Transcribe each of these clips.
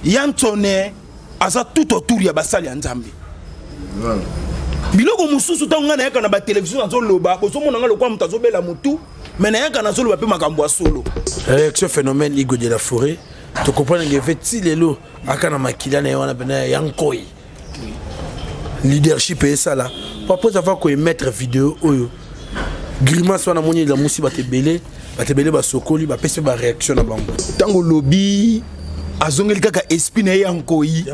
Yansone aza tout autour ya basali ya Nzambe. Biloko mosusu ntango ngai nayaka na batelevizio nazoloba, bozomona ngai lokola moto azobela motu, me nayaka nazoloba mpe makambo ya solo. Réaction phénomène Igo de la forêt, tocomprendre ngeve ti lelo aka na makila na ye wana mpena ya nkoi leadership esala po après avoir koemettre video oyo grimace wana moni elamusi bato ebele, bato ebele basokoli, bapesi mpe baréaction na bango. Ntango olobi azongeli kaka esprit na ye ya nkoi,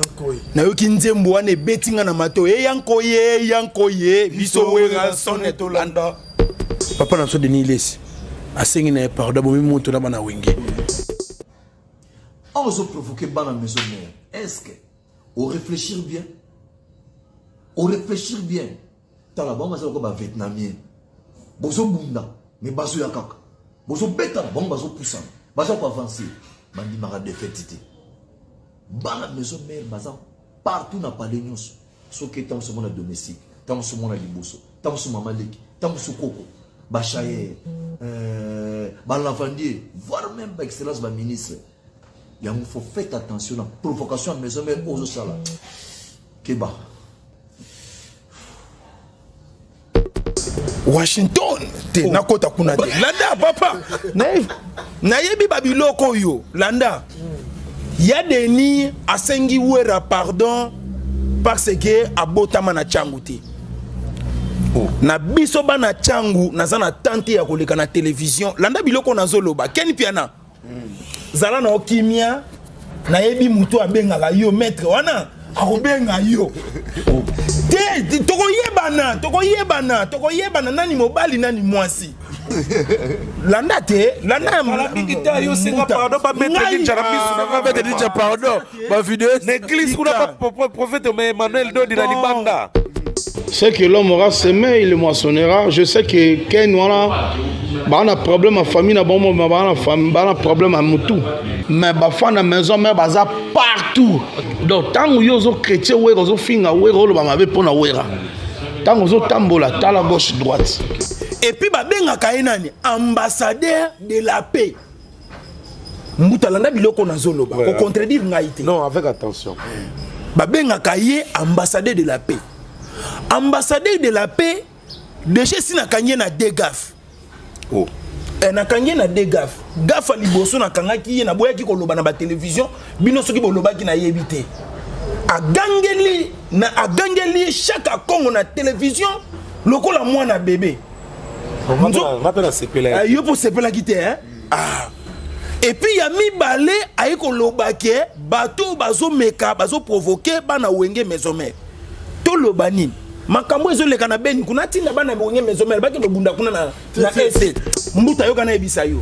nayoki nzembo wana ebeti nga na mato e ya nkoi, e ya nkoi, biso Werrason tolanda. Papa na biso Denis Lesi asengi na ye pardon, abomi moto na bana Wenge. Awa ozoprovoke bana maison mère, est ce que oréfléchir bien? Oréfléchir bien, tala bango baza lokola bavietnamien, bozobunda me bazoya kaka, bozobetana bango bazopusana, baza koavance, bandimaka défaite te. Bana maison mère baza partout na palais nyonso. Soki ntango mosu omona domestique, ntango mosu omona liboso, ntango mosu mama leki, ntango mosu koko bachayer, balavandier, voire même baexcellence baministre. Yango faut faites attention na provocation ya maison mère oyo ozosala, keba. Washington te, oh. Nakota kuna te. Landa papa, nayebi babiloko oyo. Landa, ya Denis asengi Wera pardon parce que abotama na Tshangu te. Oh. Na biso bana Tshangu, naza na tante ya koleka na télévision. Landa biloko nazoloba. Ken Piana, zala na okimia, nayebi motu abengaka yo maître wana akobenga yo te. Tokoyebana, tokoyebana, tokoyebana nani mobali, nani mwasi. Landa te, landa. Mingi te yo senga pardon ba maître Ninja na misu na maître Ninja pardon ba vidéo na église kuna ba prophète Emmanuel Dodi na libanda. Ce que l'homme aura semé, il le moissonnera. Je sais que Ken wana bana problème ya famille na bango, bana bana problème ya mutu, mais bafan na maison mère baza partout. Donc ntango yo ozochrétien Wera, ozofinga Wera, oloba mabe mpo na Wera, ntango ozotambola tala gauche droite. Et puis babengaka ye nani? Ambassadeur de la paix. Mbuta, alanda biloko nazoloba, kocontredire ngai te. Non, avec attention. Babengaka ye ambassadeur de la paix. Ambassadeur de la paix, déjà esi nakangi ye na deux gaffes. Oh. Eh, nakangi ye na deux gaffes. Gaffe ya liboso, nakangaki ye, naboyaki koloba na batelevizio. Bino soki bolobaki, nayebi te. Agangeli na agangeli Shaka Congo na télévision lokola mwana bebe. Nga mpe nasepela. Yo mpo osepelaki te, hein? Ah. Et puis ya mibale, aye koloba ke bato bazomeka, bazoprovoke bana Wenge maison mère. Toloba nini? Makambo ezoleka na Beni kuna, ntinda bana Wenge maison mère bakende kobunda kuna na ese. Mbuta, yoka, nayebisa yo,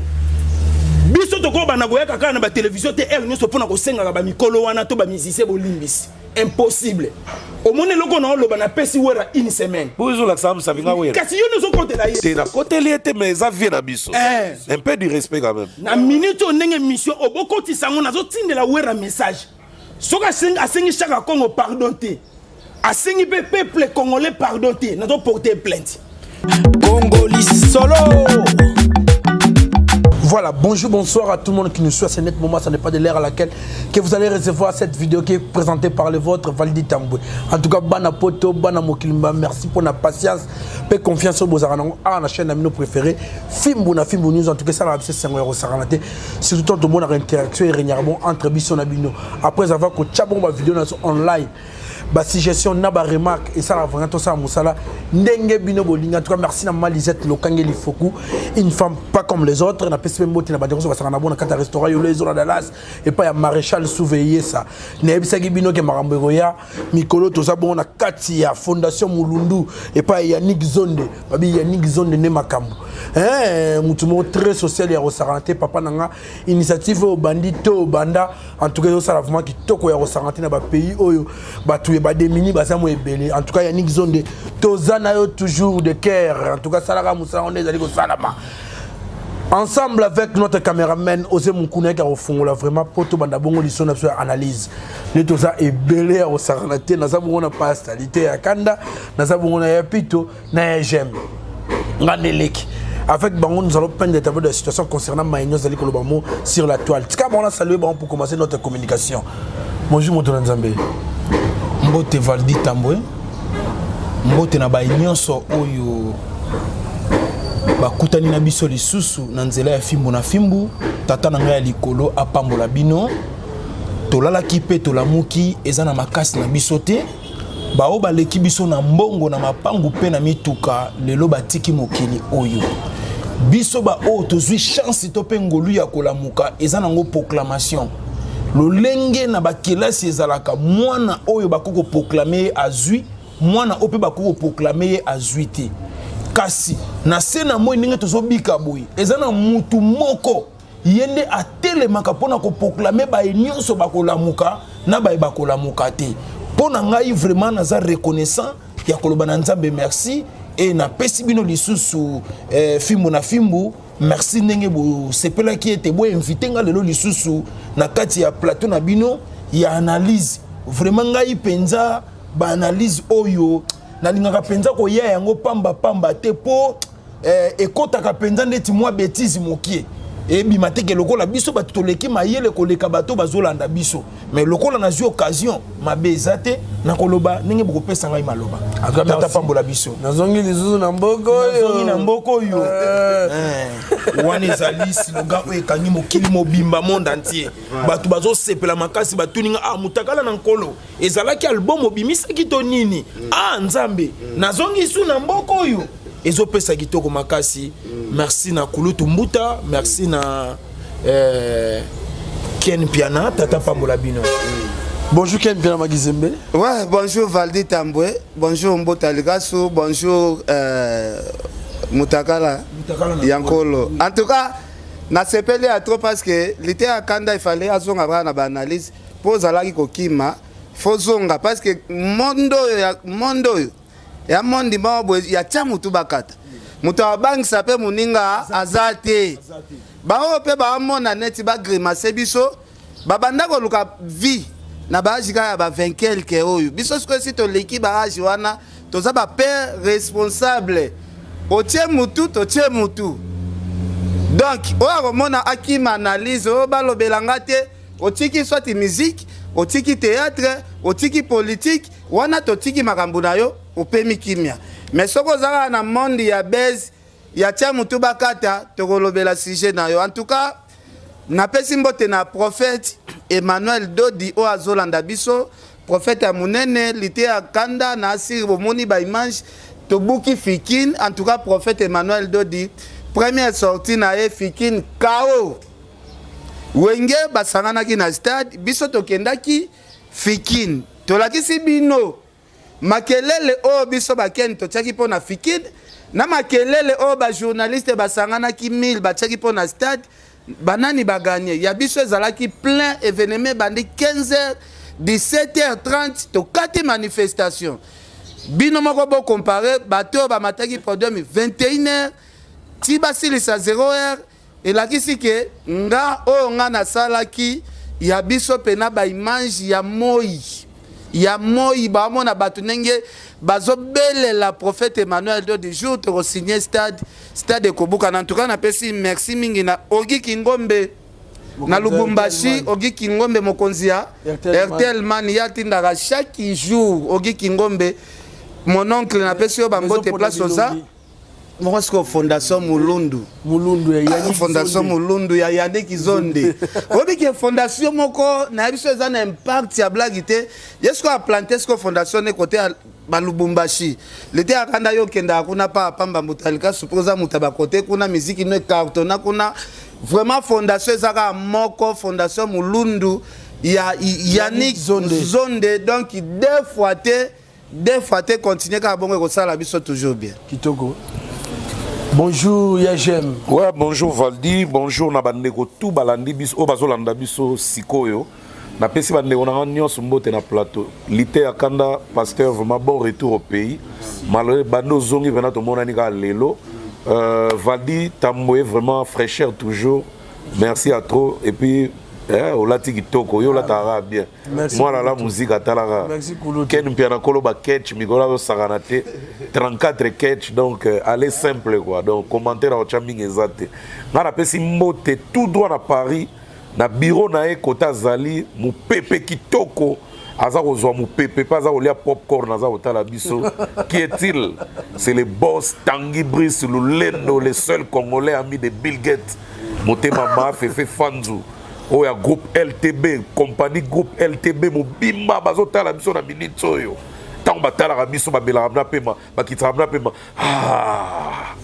biso tokobanda koyaka kaka na batelevizio te heure nyonso mpona kosengaka bamikolo wana to bamusicien bolimbisi, impossible. Omoni eloko na oloba, napesi Wera une semaine. Ozolakisa mosapi nga Wera. Kasi yo nde ozokotela ye. Te, nakoteli ye te, mais eza vie na biso. Eh. Un peu du respect quand même. Na minute oyo, ndenge mission oyo bokotisa yango, nazotindela Wera message. Soki asengi Shaka Congo pardon te, asengi mpe peuple congolais pardon te, nazoporte plainte. Congoli solo. Voilà, bonjour, bonsoir à tout le monde qui nous suit à ce net moment. Ce n'est pas de l'heure à laquelle que vous allez recevoir cette vidéo qui est présentée par le vôtre, Valdi Tamboué. En tout cas, bana poto, bana mokilimba, merci pour la patience et confiance au Bozara à la chaîne amino préférée, Fimbu na Fimbu News. En tout cas, ça va c'est surtout tant tout le monde a interaction et régnarbon entre biso na bino. Après avoir que tchabon ba vidéo online, basuggestion na baremarque esala vraiment tosala mosala ndenge bino bolingi. En tout cas, merci na mama Lisette Lokange Lifoku, une femme pas comme les autres. Napesi mpe mbote na bandeko nyonso basaka na bo na kati ya restaurant Yolo Ezo na Dallas, epai ya Maréchal Souveyesa. Nayebisaki bino ke makambo ekoya mikolo. Toza bongo na kati ya Fondation Mulundu, epai ya Yannick Zonde. Babi Yannick Zonde nde makambo, motu moko très social ya kosakana te. Papa na nga, initiative oyo obandi to obanda, en tout cas ezosala vraiment kitoko ya kosanga te na bapays oyo bato ya bademini baza mo ebele. En tout cas, Yannick Zonde, toza na yo toujours de cœur. En tout cas, salaka mosala wana ezali kosalama ensemble avec notre caméraman Ose Mukuna yaki kofungola vraiment po tobanda bongo liso na biso ya analyse. Nde toza ebele ya kosakana te. Naza bongo na pastalité ya kanda, naza bongo na ya pito na ya gem nga nde leki. Avec bango, nous allons peindre le tableau de la situation concernant Maïno Zali koloba mo sur la toile. Tika bango na saluer bango pour commencer notre communication. Bonjour moto na Nzambe. Mbote Valdi Tambwe. Mbote na baye nyonso oyo bakutani na biso lisusu na nzela ya fimbu na fimbu. Tata na ngai ya likolo apambola bino. Tolalaki mpe tolamuki, eza na makasi na biso te. Baoyo baleki biso na mbongo, na mapangu mpe na mituka, lelo batiki mokili oyo. Biso baoyo tozwi chance to mpe ngolu ya kolamuka, eza nango proclamation. Lolenge na bakelasi ezalaka, mwana oyo bakoki koproklame ye azwi, mwana oyo mpe bakoki koproklame ye azwi te. Kasi na se na moi ndenge tozobika boye, eza na mutu moko ye nde atelemaka mpo na koproklame baye nyonso bakolamuka na baye bakolamuka te. Mpo na ngai vraiment naza reconnaissant ya koloba na Nzambe merci, e napesi bino lisusu fimbu na fimbu. Merci ndenge bosepelaki ete boinvite nga lelo lisusu na kati ya plateau na bino ya analyse. Vraiment ngai mpenza baanalyse oyo nalingaka mpenza koya yango pamba pamba te, mpo ekotaka mpenza ndeti mwa betise mokie ebima teke lokola biso bato toleki mayele koleka bato bazolanda biso. Mais lokola nazwi occasion, mabe eza te nakoloba ndenge bokopesa ngai maloba. Tata pambola biso. Nazongi lisusu na mboka oyo. Nazongi na mboka oyo. Wana ezali slogan oyo ekangi mokili mobimba, monde entier. Bato bazosepela makasi, batuni nga: ah, mutakala na nkolo ezalaki album obimisaki to nini? Ah Nzambe, nazongi su na mboka oyo, ezopesa kitoko makasi. Merci na kulutu Mbuta, merci na Ken Piana. Tata pambola bino. Bonjour Ken Piana Magizembe. Ouais, bonjour Valdi Tambwe, bonjour Mbota Likasu, bonjour Mutakala, Mutakala na Yankolo. En tout cas, nasepeli ya trop parce que lite ya kanda, il fallait azonga kaka na baanalyse mpo ozalaki kokima, faut zonga parce que monde oyo ya monde oyo ya mondi moko boye ya tia motu bakata moto abangisa mpe moninga aza te. Baoyo mpe baamona neti bagrimace biso, babanda koluka vie na baage kaka ya ba 20 quelque oyo. Biso sikoyo esi toleki baage wana, toza bapère responsable. Otie mutu, totie mutu. Donc oyo akomona akima analyse oyo balobela nga te. Otiki soit musique, otiki théâtre, otiki politique wana, totiki makambo na yo, opemi kimia. Mais soki oza kaka na monde ya base ya tia mutu bakata, tokolobela sujet na yo. En tout cas, napesi mbote na prophète Emmanuel Dodi oyo azolanda biso, prophète ya monene lite ya kanda na asiri. Bomoni baimage, tobuki Fikin. En tout cas, prophète Emmanuel Dodi, première sortie na ye Fikin kao Wenge basanganaki na stade, biso tokendaki Fikin, tolakisi bino makelele oyo biso bakeni totiaki mpo na Fikin, na makelele oyo bajournaliste basanganaki 1000 batiaki mpo na stade. Banani baganye? Ya biso ezalaki plein. Événement ebandi 15h, 17h30 tokati manifestation. Bino moko bocompare bato oyo bamataki podium 21h ti basilisa 0h. Elakisi ke nga oyo nga nasalaki ya biso mpena baimage ya moi ya moi, baomona bato ndenge bazobelela prophète Emmanuel Do du jour tokosigne stade, stade ekobukana. En tout cas, napesi merci mingi na Ogi Kingombe na Lubumbashi. Ogi Kingombe, mokonzi ya RTL Man, ye atindaka chaque jour. Ogi Kingombe, mon oncle, napesi yo bambote place oza moko. Sikoyo fondation Mulundu. Mulundu ya Yannick. Fondation Mulundu ya Yannick Zonde, oyebi ke fondation moko nayebi so eza na impact ya blague te. Ye sikoyo aplante sikoyo fondation ne kote ya balubumbashi. Lete akanda yo okendaka kuna pa pamba moto alika supu, oza moto ya bakote kuna, miziki no ecartonna kuna. Vraiment, fondation eza kaka moko, fondation Mulundu ya Yannick Zonde. Zonde. Donc deux fois te, deux fois te, continue kaka bongo, ekosala biso toujours bien. Kitoko. Bonjour Yagem. Ouais, bonjour Valdi, bonjour na bandeko tout balandi biso oyo bazolanda biso sikoyo. Napesi bandeko na nga nyonso mbote na plateau. Lite ya kanda, pasteur, vraiment bon retour au pays. Malgré bando ozongi vraiment, tomonani kaka lelo. Valdi Tambwe, vraiment fraîcheur toujours. Merci à trop et puis olati kitoko, yo olataka bien. Merci. Mwana la musique atalaka. Merci, Kulutu. Ken Mpiana koloba catch mikolo azosakana te, 34 catch. Donc aller simple quoi. Donc commentaire aotya mingi eza te. Nga napesi mbote tout droit na Paris. Na bureau na ye kota azali mupepe kitoko aza kozwa mupepe pe aza kolia popcorn aza kotala biso. Qui est-il? C'est le boss Tanguy Brice Lulendo, le seul congolais ami de Bill Gates. Motema ma Fefe Fanzu oyo ya groupe LTB, compagnie groupe LTB mobimba bazotala biso na minute oyo. Ntango batalaka biso bamelaka na pema, bakitisaka na pema. Ah.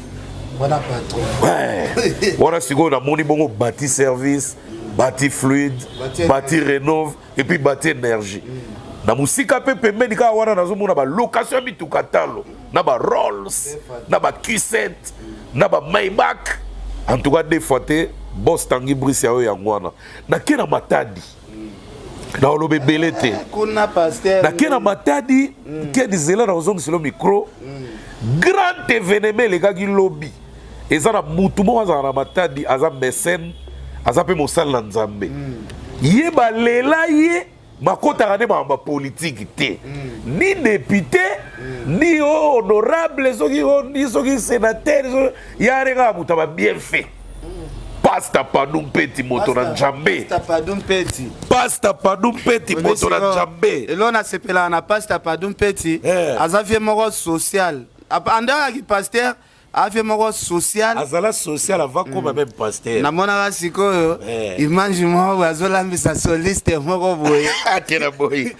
Wana patron. Ouais. Wana sikoyo namoni bongo bati service, bati fluide, bati renove et puis bati énergie. Na mosika mpe pembeni kaka wana nazomona ba location ya mituka talo na ba Rolls, na ba Q7, na ba Maybach. En tout cas deux fois te boss Tanguy Brice ya oyo yango wana. Nake na Matadi. Na oloba ebele te. Kuna pasteur. Nake na Matadi, ke nzela na ozongiselo micro. Grand événement elekaki lobi. Eza na mutu moko azala na Matadi, aza mécène, aza mpe mosali na Nzambe. Ye balela ye bakotaka nde makambo ya politike te. Ni député, ni honorable, soki ni soki sénateur, ya re kaka moto ya ba bienfait. Pasta Padu Mpeti moto na Nzambe. Pasta Padu Mpeti. Pasta Padu Mpeti moto na Nzambe. Elo nasepelaka na Pasta Padu Mpeti. Aza vie moko social. Andakaki pasteur, aza vie moko social. Azala social avant koma même pasteur. Namonaka sikoyo image moko boye azolambisa soliste moko boye. Akena boye.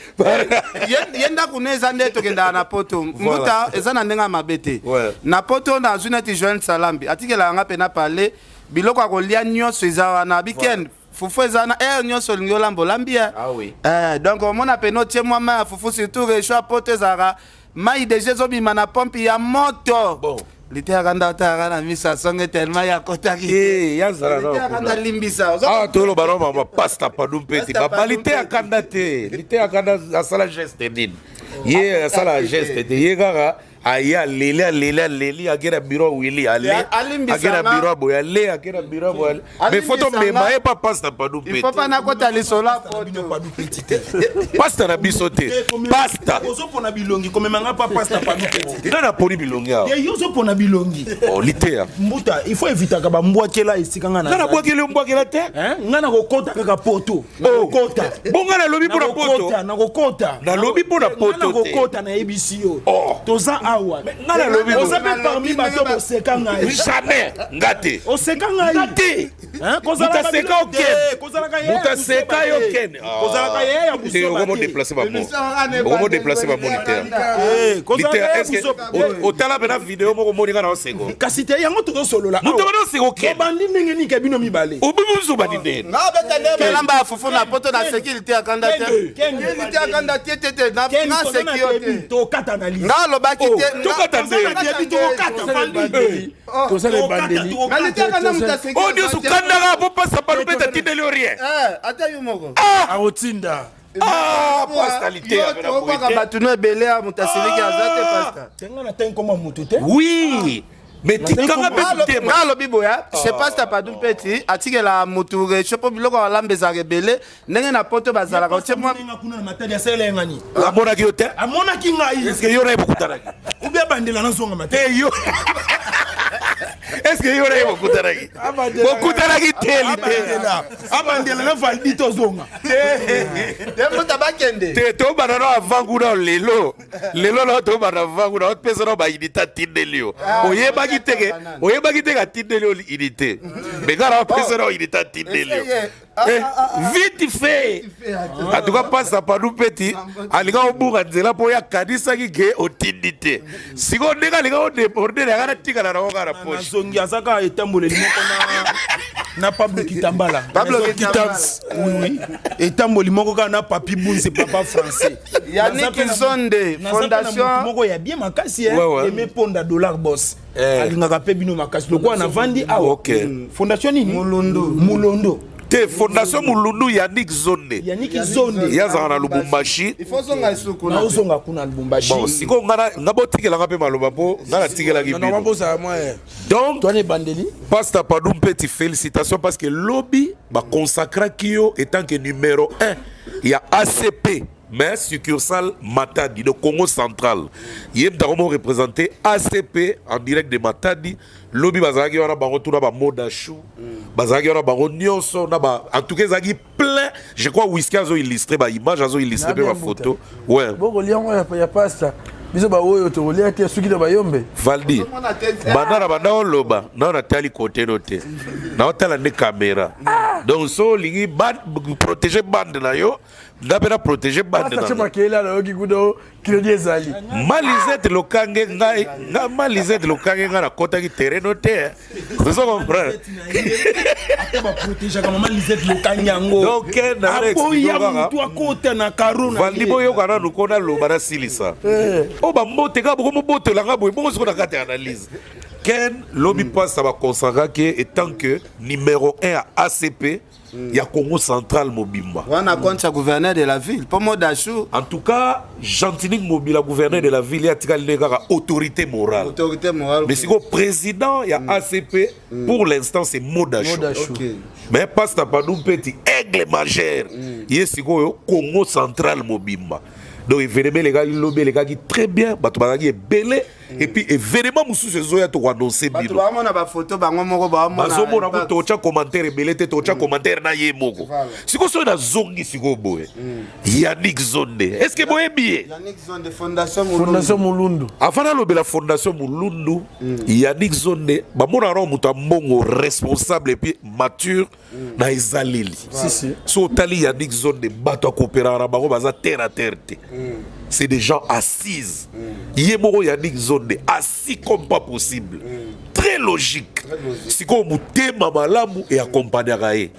Ye ndako ne eza nde tokendaka na poto. Mbuta eza na ndenge ya mabe te. Na poto nazwi neti Joël Salambi atikelaka nga mpe na parler biloko ya kolia nyonso eza wana weekend fufu eza wana heure nyonso olingi olamba olambi ya. Ah oui. Donc omona pene otie mwa mai ya fufu surtout réchaud ya poto ezalaka mai deja ezobima na pompe ya moto. Bon. Liteyaka nda otayaka na miso asonge tellement ya kotaki. Yazala na Liteyaka nda limbisa. Ah, toloba na mama Pasta Padu Mpeti. Pasta Baba liteyaka nda te. Liteyaka nda asala geste nini? Ye asala geste te. Ye kaka aye aleli aleli aleli ake na bureau Willy ale ake na bureau boye ale ake na bureau boye ale. Mais faut tomema ye pa Pasta Padu Il faut Mpeti. pas nakota lisolo ya poto. Padu Mpeti te. Pasta na biso te. Pasta. Ozopona bilongi komemanga pa Pasta Padu Mpeti. Nga naponi bilongi awa. Ye yo ozopona bilongi. Oh, liteya. Mbuta, il faut evitaka bambwakela esika nga na. Nga nabwakeli yo mbwakela te. Hein? Nga nakokota kaka poto. Nakokota. Bon nga nalobi mpona poto. Nakokota, nakokota. Nalobi mpona poto te. Nga nakokota nayebisi yo. Oh. Toza awa. Nga nalobi Oza mpe parmi bato boseka ngai. Jamais nga te. Oseka ngai. Nga te. Hein? Kozalaka Moto aseka biloko yo Ken. te. Kozalaka ye ya Moto aseka buzoba yo te. Ken. Kozalaka ye ya Te, buzoba okomo te. déplacer ba mots. Okomo déplacer ba mots liteya. Eh, kozalaka Liteya, ye est-ce que buzoba te. otala mpe na video moko omoni nga na oseko. Kasi te yango tozosolola. Moto bana oseko Ken. Obandi ndenge nini ke bino mibale? Obi biso bandi ndeni. Nga obeta nde belamba ya fufu na poto na seki liteya kanda te. Liteya kanda te te te na Ken, na toza na seki yo début, te. tokata analyse. Nga alobaki te. Tokata Toza na nde. début, tokata, Valdi. Toza na ebandeli. Nga liteya kanda moto aseki. Oyo nyonso kandaka po Pasta Padu Mpeti atindeli yo rien. Ata yo moko. Akotinda. Ah, Pasta liteya Yo mpe na boye tobwaka te. bato no ebele ya moto asiliki aza te pasta. Te nga na tengi kombo ya motu te. Oui. Mais tikanga mpe motema. Nga alobi boya c'est Pasta Padu Mpeti atikela motu réchaud mpo biloko ya kolamba ezalaka ebele ndenge na poto bazalaka otie mwa Ndenge kuna na Matadi asalela ye ngani. Amonaki yo te. Amonaki ngai. Est-ce que yo na ye bokutanaki? Ou bien bandela nazonga Matadi. Te yo. Est-ce que yo na ye bokutanaki? Bokutanaki te liteya. Abandela. Abandela na Valdi tozonga. te moto abakende Te tobanda na avant kuna lelo. Lelo na tobanda avant kuna opesa na ba unité atindeli yo. Oyebaki te ke oyebaki te ke atindeli yo unité. Mais nga na opesa na unité atindeli yo. Eh, vite fait. En tout cas Pasta Padu Mpeti alinga obunga nzela mpo oyo akanisaki ke otindi te. Sikoyo ndenge alinga odéborde na yanga natikala nango kaka na poche. Nazongi aza kaka etamboleli moko na Pablo Kitambala. Pablo Maison Kitambala. Kitams. Oui, oui. Etamboli moko kaka na Papi Bunze papa français. Yannick Naza pe na Nzonde, naza pe na fondation- motu moko ya bien makasi Ouais, ouais. Aimé Ponda dollar boss. Eh. Alingaka pe bino makasi lokola navandi awa. Ok. Fondation nini? Mulondo. Mulondo. Te fondation Mulundu Yannick Zonde. Yannick Zonde. Ye azalaka na Lubumbashi. Il faut zonga esuku na Naozonga kuna Lubumbashi. Bon, sikoyo nga nga botikelanga mpe maloba mpo nga natikelaki Normalement bino. bozala mwa. Donc Toza na ebandeli. Pasta Padu Mpeti, félicitations parce que lobi ba consacraki yo étant que numéro 1 ya ACP. Mais succursale Matadi de Congo central, ye moto akomo représenter ACP en direct de Matadi. Lobi bazalaki wana bango tuna bamoda chou, bazalaki wana bango nyonso na ba, en tout cas ezalaki plein. Je crois whisky azo illustre baimage, azo illustre mpe bafoto, ouais. Bokolia yango ya pasta, biso baoyo tokolia te soki na bayombe. Valdi, banda na banda oloba nao natali kote no te, naotala nde caméra. Donc so olingi protéger bande na yo, nga mpe na protéger bande na nga. Makele nayoki kuna crédit ezali. Malizete lokange ngai, nga Malizete lokange ngai nakɔtaki terrain no te, ozo comprendre? Ata baprotégeaka mama Lisette Lokangi yango. Donc na aboya motu akota na karo na Valdi, boyoka nanu ko naloba, nasilisa oyo bambote kaka boko mobotelanga boye bongo. Siko na kati ya analyse, Ken, lobi mpasa baconcentraki etant que numéro 1 ya ACP ya Congo central mobimba. Wana compte ya gouverneur de la ville mpo Modashu. En tout cas Gentiny Ngobila, gouverneur de la ville, ye atikali nde kaka autorité morale. Autorité morale. Mais sikoyo président ya ACP pour l'instant, c'est Modashu. Modashu. Mais pasteur Padou Mpeti, aigle majeur, ye sikoyo Congo central mobimba. Donc événement elekaki lobi, elekaki très bien, bato bazalaki ebele. Et puis événement mosusu ezoya, tokoannonce bato bino. Baomona bafoto bango moko, baomona. Bazomona ko totya commentaire ebele te, totya commentaire na ye moko. Sikoyo soki nazongi sikoyo boye, Yannick Zonde, est ce que boyebi ye? Yannick Zonde, fondation. Fondation Mulundu. Avant nalobela fondation Mulundu, Yannick Zonde, bamonaka nao moto ya mbongo, responsable et puis mature na ezaleli. Si, si. So otali Yannick Zonde, bato akooperaka na bango baza terre à terre te, c'est des gens assises. Ye moko Yannick Zonde, assis comme pas possible, très logique. Sikoyo motema malamu eakompagnaka ye.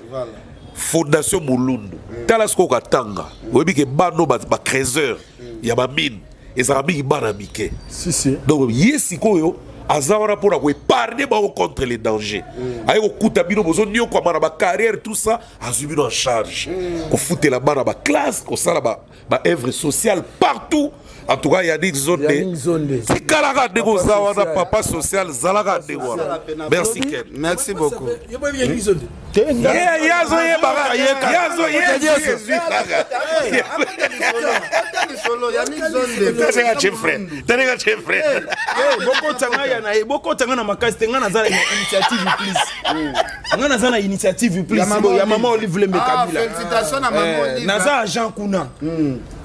Fondation Mulundu, tala sikoyo katanga, oyebi ke bano bacreuseur ya bamine ezalaka mingi bana mike. Si, si. Donc ye sikoyo aza wana mpona koépargne bango contre les dangers. Aye kokuta bino bozoniokwama na bacarrière, tout ça, azwi bino en charge, kofutela bana baclasse, kosala baœuvre sociale partout. En tout cas Yannick Zonde, Yannick Zonde. Tikalaka ndenge oza wana. Social. Papa social, zalaka ndenge wana. Merci Ken. Merci beaucoup. Yo boyebi Yannick Zonde? Ye azoyebaka, ye azoyezwi kaka. Lisolo Yannick Zonde. Talenga che frère, talenga che frère. Bokota ngai ya na ye, bokota ngai na makasi te. Ngai naza na initiative plus, ngai naza na initiative plus ya mama Olive Lembe Kabila. Félicitation na mama Olive. Naza agent kuna.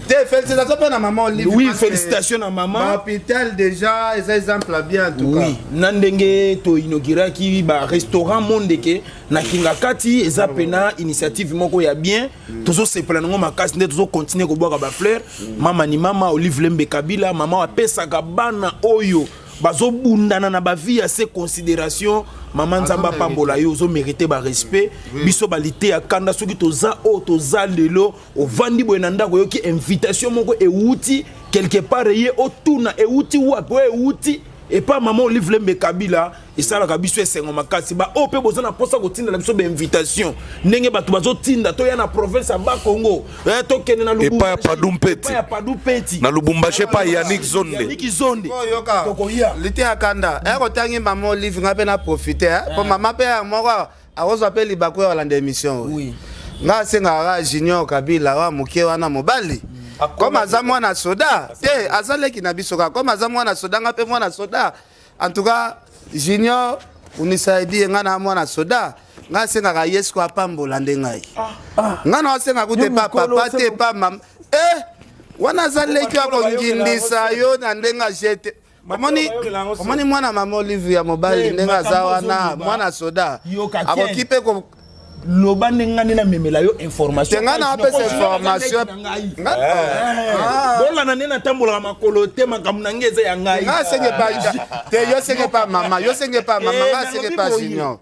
Te, félicitation mpe na mama Olive. Oui, parce que félicitation na mama. Bahôpital déjà eza exemple ya bien en tout cas. Oui, na ndenge toinauguraki barestaurant Mondeke na Kinga Kati, eza pena initiative moko ya bien. Tozosepela nango makasi nde tozocontinue kobwaka bafleur. Mama ni mama Olive Lembe Kabila, mama apesaka bana oyo bazobundana na bavie ya se considération. Mama, Nzambe apambola yo, ozomérite barespect. Biso balite ya kanda, soki toza oyo toza lelo, ovandi boye na ndako, oyoki invitation moko ewuti quelque part, ye otuna ewuti wapi, oyo ewuti epa mama Olive Lembe Kabila, esalaka biso esengo makasi. Baoyo mpe boza na mposa kotindela biso bainvitation, ndenge bato bazotinda toya na province ya Bakongo, tokende na Epai ya Padu Mpeti. Epai ya Padu Mpeti. Na Lubumbashi epai Yannick Zonde. Yannick Zonde. Oyoka. Tokoya. Lite ya kanda ekotangi mama Olive, nga mpe na profite mpo mama mpe ya moko akozwa mpe libaku ya kolanda émission oyo. Nga asengaka kaka Junior Kabila wa moke wana mobali, comme aza mwana soda te, aza leki na biso kaka, comme aza mwana soda, nga mpe mwana soda. En tout cas Junior, unisaidie, nga na mwana soda, nga asengaka ye siko apambola nde ngai. Nga na asenga kute pa papa te, pa mama wana aza leki ya kongindisa yo na ndenge ajete. Omoni, omoni mwana mama Olive ya mobali ndenge aza wana, mwana soda, akoki mpe Loba ndenge nga nde namemela yo information. Te, nga na apesa information. Bolanda nde natambolaka makolo te, makambo na ngai eza ya ngai. Nga asenge pa te, yo senge pa mama, yo senge pa mama, nga asenge pa Junior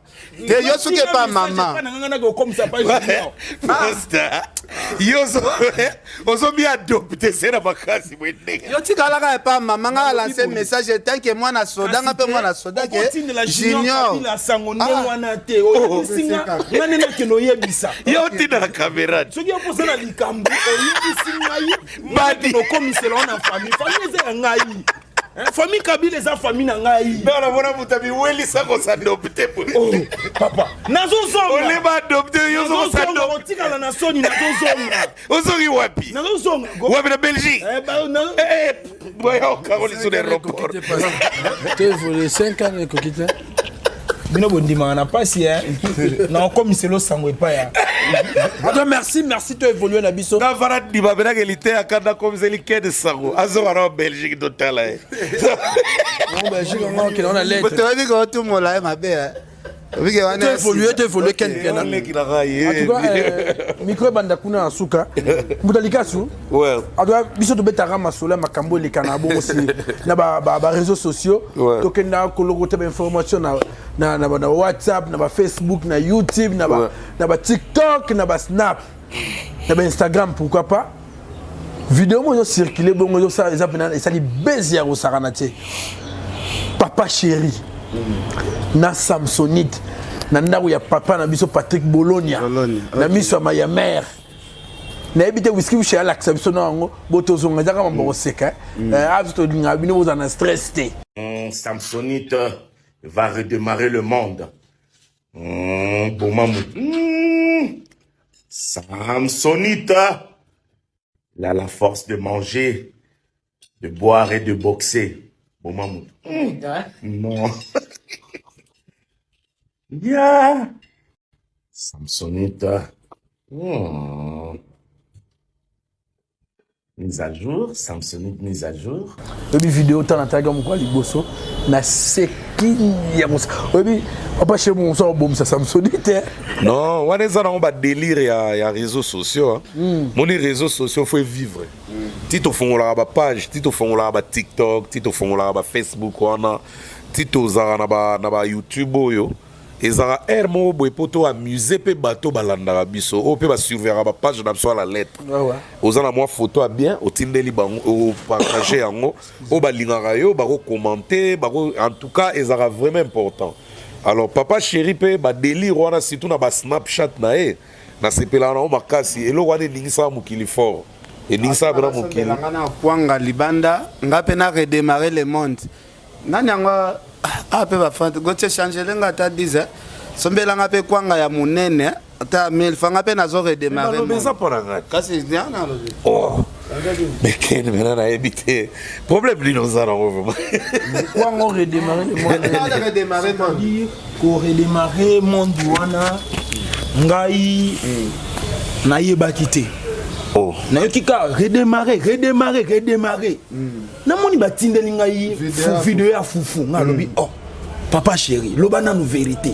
te, yo soki pa mama. Okomisa pa Junior. Pasteur, yo ozomi adopte se na makasi boye ndenge. Yo tikalaka epa mama, nga alance message tant que mwana soda, nga mpe mwana soda ke Okotindela Junior Junior Kabila sango nde wana te, oyebisinga nga nde nakende oyebisa. Yo otinda na caméra. Soki okoza na likambo, oyebisi ngai. Badi. Okomisela wana famille, famille eza ya ngai. Famille Kabila eza famille na ngai. Non, namona moto amiwelisa kosadopte. Oh, papa, nazozonga. Ole baadopte yo, ozokosadopte. Otikala na soni, nazozonga. Ozongi wapi? Nazozonga. Wapi? Na Belgique? Boya okango lisu na aéroport. Toévolue 5 ans ekoki te. Bino bondimaka na mpasi na okomisela osango epai ya Attends, merci, merci, to évolue na biso. Navara ndima mpenake liteya kanda komiseli kede sango azonga na Belgique, totala ye. Non, Belgique yango okende wana lettre. Toyebi kotumola ye mabe. Obike wana. To évolue, to évolue, Ken Piana. Oleki na ngai ye. En tout cas, micro ebanda kuna na suka. Mbuta Likasu. Ouais. En tout cas, biso tobetaka masolo ya makambo eleka na bongo si na ba réseaux sociaux. Tokenda kolokota ba information na WhatsApp, na ba Facebook, na YouTube, na ba TikTok, na ba Snap, na ba Instagram, pourquoi pas. Vidéo moko ezocircule bongo, ezosala, eza mpena esali base ya kosakana te. Papa Chéri na Samsonite na ndako ya papa na biso Patrick Bologna, Bologna, na miso ya mare. Nayebi te wiski ushe alakisa biso na yango bo tozonga, ezaka mambo koseka. A biso tolingaka bino, bozala na stress te. Samsonite va redémarrer le monde. Boma. Samsonite, il a la force de manger, de boire et de boxer. Boma. Non. Yeah. Samsonite. Mise à jour, Samsonite mise à jour. Oyebi vidéo tana natalaki moko ya liboso, naseki ya mosa. Oyebi papa chéri moso abomisa Samsonite. Non, wana eza nango badélire ya réseaux sociaux, hein. Moni réseaux sociaux, faut vivre. Ti tofungolaka bapage, ti tofungolaka baTikTok, ti tofungolaka baFacebook wana, ti tozalaka na baYouTube oyo, ezalaka aire moko boye mpo to amuse mpe bato balandaka biso, oyo mpe basurveillaka bapage na biso à la lettre. Oza na mwa photo ya bien, otindeli bango, opartage yango, oyo balingaka yo bakokommente bako. En tout cas, ezalaka vraiment important. Alors papa chéri mpe badélire wana, surtout na baSnapchat na ye, nasepelaka nango makasi. Eloko wana eningisaka mokili fort, eningisaka mpena mokili. Nga na kwanga libanda, nga mpe na redémarrer le monde. Nani yango a mpe bafante Gotie changele nga ata 10, sombelanga mpe kwanga ya monene ata 1000 fa, nga mpe nazo redémarrer. Balobi eza mpo na ngai. Kasi yana alobi. Oh, mais Ken, maintenant nayebi te problème nini oza nango vraiment. Kwango redémarrer le monde. Redémarrer monde. C'est-à-dire koredémarrer monde wana, ngai nayebaki te. Oh. Nayoki kaka redémarrer, redémarrer, redémarrer. Namoni batindeli ngai vidéo ya fufu. Ngai alobi: "Oh, papa chéri, loba nanu vérité,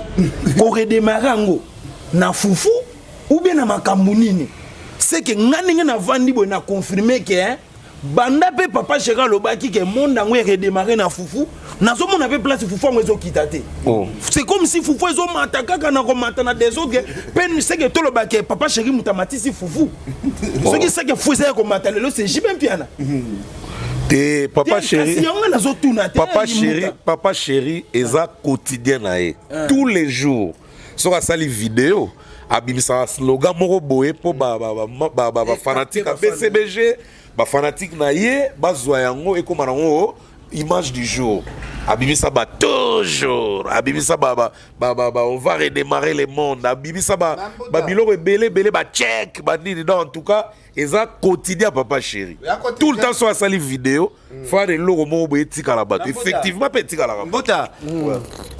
koredémarrer yango na fufu ou bien na makambo nini?" C'est que ngai ndenge navandi boye, na confirme ke, hein, banda mpe papa chéri alobaki ke monde yango eredémarre na fufu, nazomona mpe place fufu yango ezokita te. Oh. C'est comme si fufu ezomata kaka na komata na désordre mpe. Seke tolobake papa chéri moto amatisi fufu. Soki seke fufu eza ya komata lelo, c'est JB Mpiana. Te, papa chéri. Kasi yango nazotuna te. Papa chéri, papa chéri eza quotidien na ye, tous les jours soki asali vidéo, abimisaka slogan moko boye mpo bafanatike ya BCBG, bafanatike na ye bazwa yango, ekóma nango image du jour. Abimisa ba toujours, abimisa ba "On va redémarrer le monde", abimisa babiloko ebele ebele, bacheck banini. Donc en tout cas, eza quotidien, papa chéri. Tout le temps so asali vidéo, fana eloko moko boye etikala bato, effectivement mpe etikalaka. Mbuta,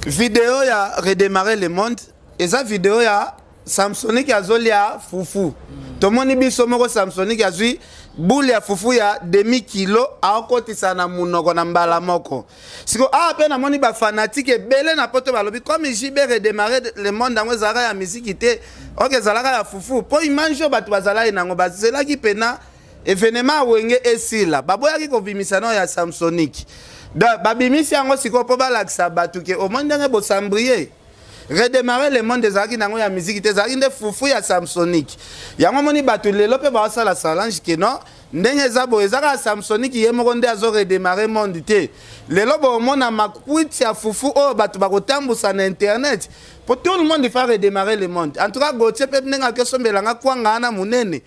vidéo ya redémarrer le monde eza vidéo ya Samsoniki azolia fufu. Tomoni biso moko Samsoniki azwi boule ya fufu ya demi kilo, aokotisa na munoko na mbala moko. Siko awa mpe namoni bafanatike ebele na poto balobi comme JB redémarrer le monde yango ezalaka ya misiki te, oke ezalaka ya fufu, mpo image oyo bato bazalaki nango, bazelaki mpena événement awenge esila, baboyaki kobimisa nao ya Samsoniki. Donc babimisi yango sikoyo mpo balakisa bato ke omoni ndenge bosambrie. Redémarrer le monde ezalaki nango ya miziki te, ezalaki nde fufu ya Samsoniki. Yango omoni bato lelo mpe baosala salange ke non, ndenge eza boye, eza kaka Samsoniki ye moko nde azo redémarrer monde te. Lelo bomona makwiti ya fufu oyo bato bakotambusa na internet, po tout le monde fa redémarrer le monde. En tout cas, Gautier mpe ndenge akosombelanga kwanga wana monene,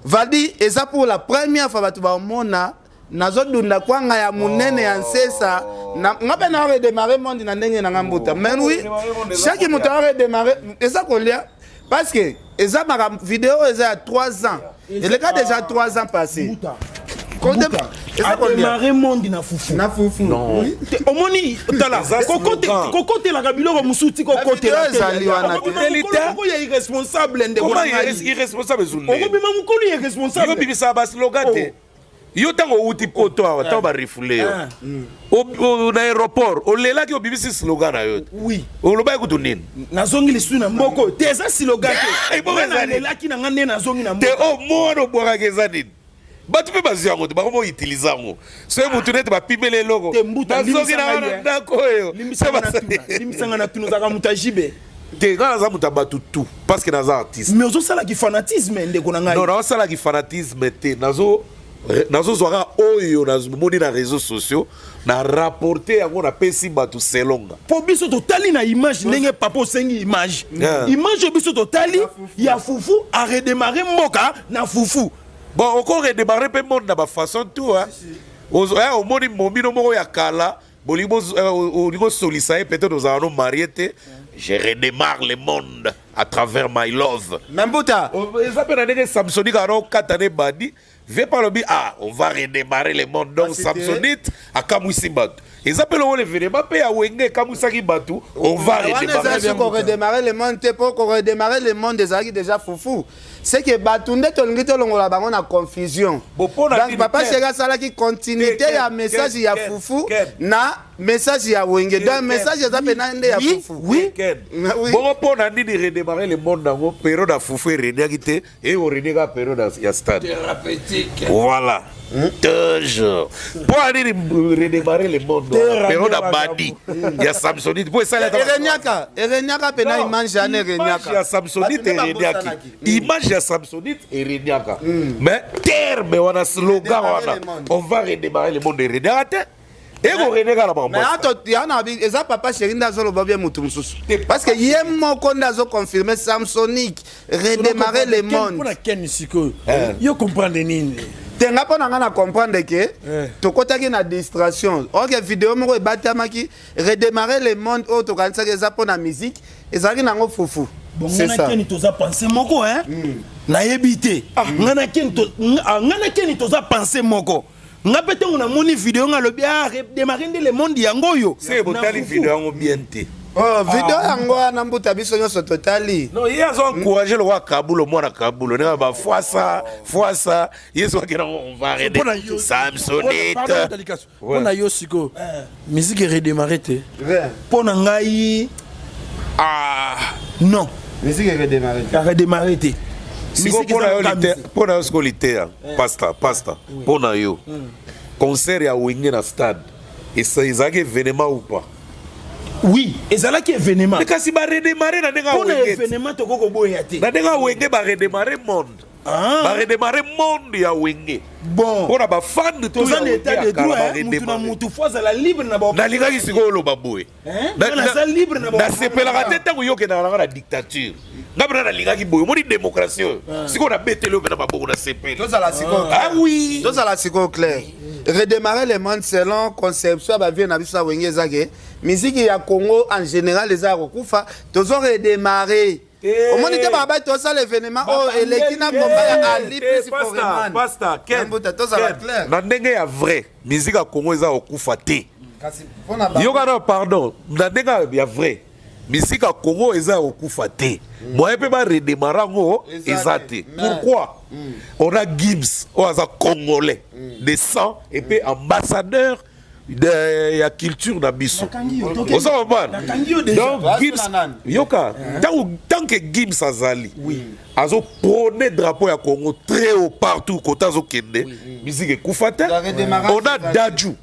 Valdi, eza pour la première fois bato baomona. Nazodunda kwanga ya monene ya nsesa. Nga mpe na redémarrer monde na ndenge na nga, mbuta. Mais oui, chaque moto a redémarrer eza kolia, parce que eza makambo, video oyo eza ya 3 ans, eleka déjà 3 ans passé. Eza kolia. Adémarrer monde na fufu. Na fufu, oui. Te, omoni, tala, Eza slogan. Kokotelaka biloko mosusu ti kokotela. Ba video ezali wana te. Okoteli te. Ya irresponsable, ndeko Comment na ngai. Irresponsable ezunde? Okobima mokolo Yo irresponsable. bimisaka baslogan te. Yo ntango outi Poto awa, ntango barefouler yo na aéroport, olelaki, obimisi slogan na yo te. Olobaki kutu nini? Nazongi lisusu na mboka oyo te, eza slogan te. Ebongo Nga eza nini? nalelaki na nga nde nazongi na Te. mboka. O mwana obwakaki eza nini? Bato mpe bazwi yango te, bango moutiliser yango. Soki motu neti bapimeli eloko, Te, mbuta, nazongi limbisa na ngai, wana eh. ndako oyo. Limbisanga na tuna, limbisanga na tuna, ozalaka moto ya jibe? Te, nga naza moto ya bato tout, parce que naza artiste. Mais ozosalaki fanatisme, ndeko na ngai. Non, naosalaki fanatisme te. Nazozwa kaka oyo namoni na réseaux sociaux, na rapporte yango, napesi bato selonga. Mpo biso totali na image ndenge papa osengi image. Image oyo biso totali ya fufu, aredémarrer mboka na fufu. Bon, oko redémarrer mpe monde na bafaçon tout, hein. Omoni momino moko ya kala, bolingi olingi osolisa ye, peut-être ozala no marié te, je redémarre le monde à travers my love. Mais mbuta, Eza mpe na ndenge samsonite kaka na okata na ebandi ve pa alobi: ah, on va redémarrer le monde. Donc Kasi te. Samsonite akamwisi bato, eza mpe longo l'événement mpe ya Wenge ekamwisaki bato, on va Wana eza redémarrer. su koredémarrer le monde te, mpo koredémarrer le monde ezalaki déjà fufu. C'est que bato nde tolingi tolongola bango na confusion. Bon, mpo na Donc nini papa Chéri asalaki continuité Ken, ya message Ken, ya Ken, fufu Ken. na message ya Wenge. Donc Ken. message eza mpena nde ya fufu. Ken. Oui. Bongo mpo na nini redémarrer le monde yango, période ya fufu erégnaki te, e orégner kaka période ya stade? Voilà, toujours. Mpo na nini redémarrer le monde wana, période ya badi ya samsonite, mpo esali ata Erégnaka, erégnaka mpena image wana. Image ya Erégnaka. samsonite Bato nde erégnaki. babosanaki. Image ya samsonite erégnaka, mais terme wana, slogan Redémarrer wana, le monde. on va redémarrer le monde, erégnaka te, ekorégnaka na makambo Mais ya stade. ato ya na eza papa Chéri nde azoloba bien, motu mosusu, parce que ye moko nde azoconfirme samsonique redémarrer le monde. Mpona Ken sikoyo, yo comprendre nini? Te, nga mpo na nga na comprendre ke tokɔtaki na distraction. Ok, video moko ebatamaki, redémarrer le monde oyo tokanisaki eza mpo na musique, ezalaki nango fufu. Bon, C'est nga na ça. Keni toza pense moko, hein. Nayebi te, nga na Keni nga na Keni toza pense moko. Nga mpe ntango namoni video, nga alobi: ah, redémarrer nde le monde yango oyo. Se botali Na fufu. video yango bien te. Oh, video yango wana, mbuta, biso nyonso totali. Non, ye azo encouragé lokwa Kabulo, mwana Kabulo, ndenge bafwasa fwasa ye so akenda, on va Mpona redé samsonite. Mpona yo sikoyo, musique eredémarre te? Mpo na ngai, ah non. Musique eredémarre te. Aredémarrer te. Siko Musique mpona eza yo kaka musique. mpona yo sikoyo liteya pasta, pasta, mpona yo, concert ya Wenge na stade ezalaki événement ou pas? Oui, ezalaki événement. Mais kasi baredémarre na ndenge ya Mpo na Wenge te. événement tokoki koboya te. Na ndenge ya Wenge, baredémarre monde. Baredémarre monde ya Wenge. Bon, mpona bafans toza na état de droit, hein, mutu na mutu fo azala libre na ba Nalingaki sikoyo oloba boye. Hein? Nga naza libre na Nasepelaka te ntango yo okendaka nanga na dictature. Nga mpena nalingaki boye, omoni démocratie oyo sikoyo nabeteli oyo mpena maboko, nasepeli. Tozala sikoyo Ah oui. Tozala sikoyo clair. Redémarrer le monde selon conception ya bavieux na biso ya Wenge eza ke musique ya Congo en général eza ya kokufa, tozo redémarrer. Omoni te baba, tosala événement oyo eleki na komba ya Ali plus Foreman. Pasteur Ken, Mbuta, tozala Ken, clair. Na ndenge ya vrai, musique ya Congo eza kokufa te. Kasi mpona bango- Yoka na, pardon, na ndenge ya vrai, musique ya Congo eza ya kokufa te. Moyen mpe baredémarre yango Eza eza te. te. Pourquoi? On a Gims oyo aza congolais de sang et puis ambassadeur de ya culture na biso. Nakangi yo, Oza comprendre? Nakangi yo déjà. Donc Wasu Gims na nani? yoka, tant que Gims azali, azoprône drapeau ya Congo très haut partout kota azokende, musique ekufa te. La redémarrage On a ezali. Dadju,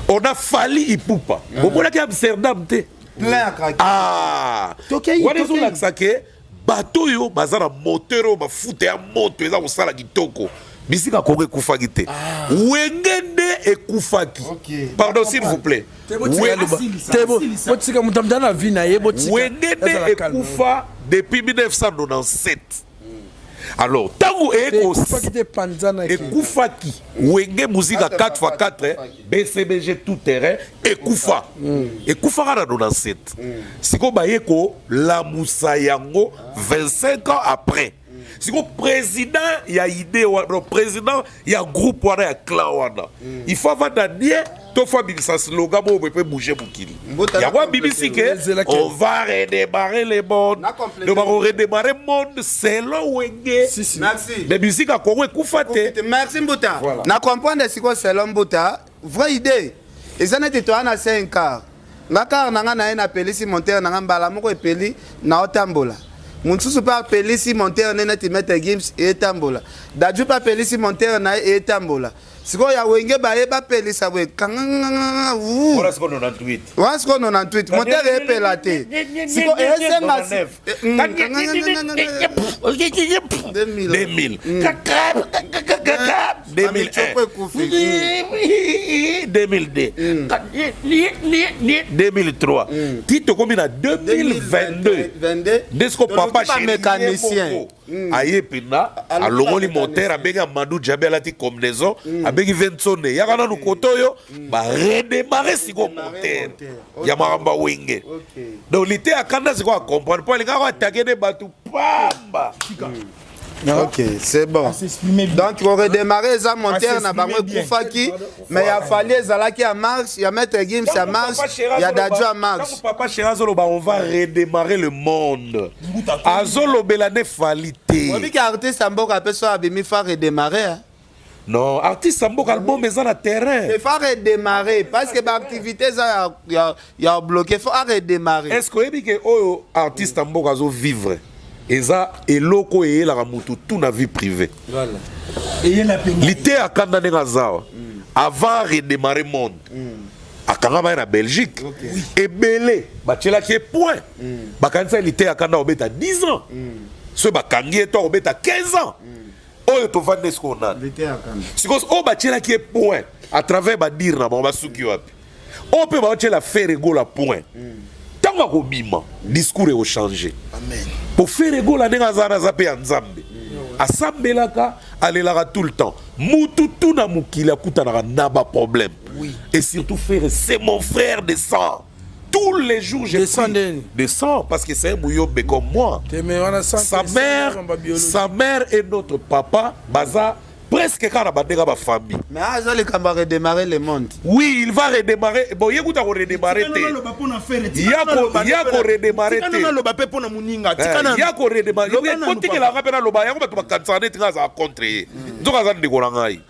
on a Fally Ipupa. Bomonaki Amsterdam te? Plein à craquer. Ah, Tokei, wana tokei. ezolakisa ke bato oyo baza na moteur oyo mafuta ya moto eza kosala kitoko. Bisika Kongo ekufaki te, Wenge nde ekufaki. Pardon, s'il vous plaît. Botika moto amuta na vie na ye, botika. Wenge nde Ezala calme. ekufa depuis 1997. Alors ntango Ekufaki te, epanzanaki. Ekufaki. Wenge Musica 4x4, BCBG tout terrain ekufa. Ekufaka na 97. Sikoyo baye kolamusa yango 25 ans après. Sikoyo président ya idée wana, président ya groupe wana, ya clan wana, il faut avanda nie to faut abimisa slogan moko boye mpe bouge mokili. Mbuta. Yango abimisi ke Ezelaki. on va redémarrer le monde. Na compléter. Donc bakoredémarrer monde selon Wenge. Si, si. Merci. Mais musique ya Kongo ekufa te. Merci Mbuta. Voilà. Na comprendre sikoyo selon Mbuta, vraie idée eza neti toya na 5 car, nga car na nga na ye napelisi moteur na nga mbala moko epeli, naotambola. Mosusu mpe apelisi moteur ne neti Maître Gims, etambola. Dadju mpe apelisi moteur na ye, etambola. Sikoyo ya Wenge baye bapelisa boye kanganganganga. Wana sikoyo 98. Wana sikoyo 98, moteur epela te. Sikoyo esenga 2000, 2001, ekufi. 2002, 2003, ti tokomi na 2022 nde siko papa chéri Mécanicien. Moko aye mpena alongoli moteur, abengi Amadou Diaby alati combinaison, abengi Vensone yaka nanu kote oyo baredémarre siko moteur ya makambo ya Wenge. Donc lite akanda sikoyo acomprendre mpo alingaka attaquer nde bato pamba. Ok, c'est bon. Donc koredémarre eza moteur na bango ekufaki, mais ya Fally ezalaki ya marche, ya Maître Gims ya marche, ya Dadju ya marche. Ntango papa chéri azoloba "on va redémarrer le monde", azolobela nde Fally te. Obiki artiste ya mboka mpe so abimi, faut redémarrer. Non, artiste ya mboka, album eza na terrain. Faut redémarrer parce que baactivité eza ya bloqué, faut aredémarrer. Est ce que oyebi ke oyo artiste ya mboka azovivre eza eloko oyo eyelaka motu tu na vie privée? Lite akanda ndenge aza awa, avant redémarrer monde, akangama ye na Belgique. Ebele batielaki ye point, bakanisa lite akanda kobeta 10 ans, soki bakangi ye to akobeta 15 ans. Oyo tovandi sikoyo nani? Sikoyo oyo batielaki ye point à travers badire na bango, basuki wapi? Oyo mpe baotiela Ferre Gola point, ntango akobima, discours ekochange. Po Ferre Gola ndenge aza wana, aza mpe ya Nzambe, asambelaka, alelaka tout le temps. Mutu tu na mokili akutanaka na baproblème, et surtout Ferre, c'est mon frère de sang. Tous les jours je De sang? Prie. Ndeni? De sang, parce que c'est un Muyombe comme moi. Te, mais wana sang Sa te, mère, sang ya biologie. sa mère et notre papa baza presque kaka na bandenge ya bafamille. Mais aza likambo ya redémarrer le monde. Oui, il va redémarrer. Bon, ye kuta koredémarrer te. Ya koredémarrer te. Naloba mpe mpo na moninga. Ya koredémarrer, kotikelaka mpe naloba yango. Bato bakanisaka neti nga azala contre ye, nzoka aza ndeko na ngai.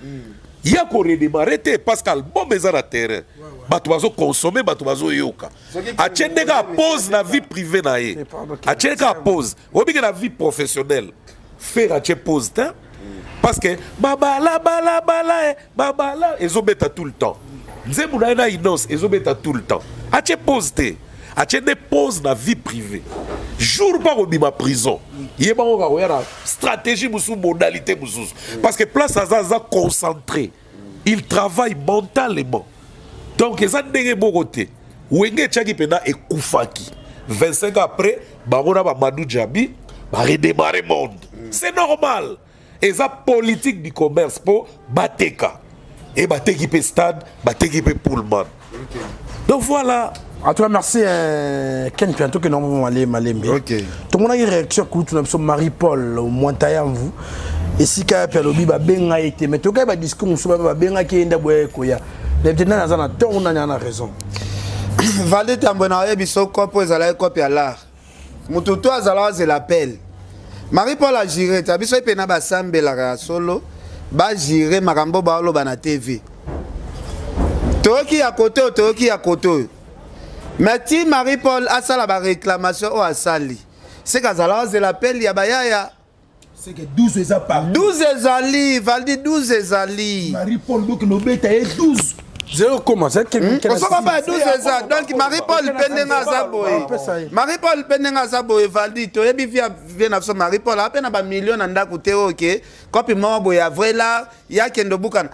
Ya koredémarrer te parce que album eza na terrain, bato bazoconsommer, bato bazoyoka. Atie ndenge apose na vie privée na ye, atie kaka pose. Obike na vie professionnelle, Ferre atie pose te parce que babalabalabala babala ezobeta tout le temps. Nzembo na ye na Innoss ezobeta tout le temps. Atie pose te, atie nde pose na vie privée. Jour mpa kobima prison, ye bango kakoya na stratégie mosusu, modalité mosusu, parce que place aza, aza concentré, il travaille mentalement. Donc eza ndenge moko te. Wenge etiaki mpena ekufaki, 25 ans après, bango na bamadou Diaby baredémarrer monde. C'est normal, eza politique du commerce mpo bateka e bateki mpe stade, bateki mpe Pullman. Donc voilà. En tout cas, merci Ken Pianto que nous allons malembe. Tout le monde a une réaction que nous avons Marie-Paul Mointayamvu. Esika pe alobi babenga ye te, mais tokai ba discours mosusu babengaki ye nda boye koya. Mais peut-être nani aza na tort, nani aza na raison? Valdi Tambwe, na oyebi so kopo ezalaki kope ya lar, motu to azala azela appel. Marie Paul agire ta biso mpe na basambelaka ya solo, bagire makambo baoloba na TV. Toyoki ya kote oyo, toyoki ya kote oyo, mais ti Marie Paul asala baréclamation oyo asali, seke azala azela appel ya bayaya. C'est que 12 eza par 12 ezali, Valdi, 12 ezali. Marie Paul bokende obeta ye 12. Zéro comment c'est Osoko ba 12 eza. Donc Marie Paul mpe ndenge aza boye, Marie Paul mpe ndenge aza boye, Valdi, toyebi via vie na biso. Marie Paul ape na bamillion na ndako te. Oke kopi moko boye ya vrai lar ya kende obukana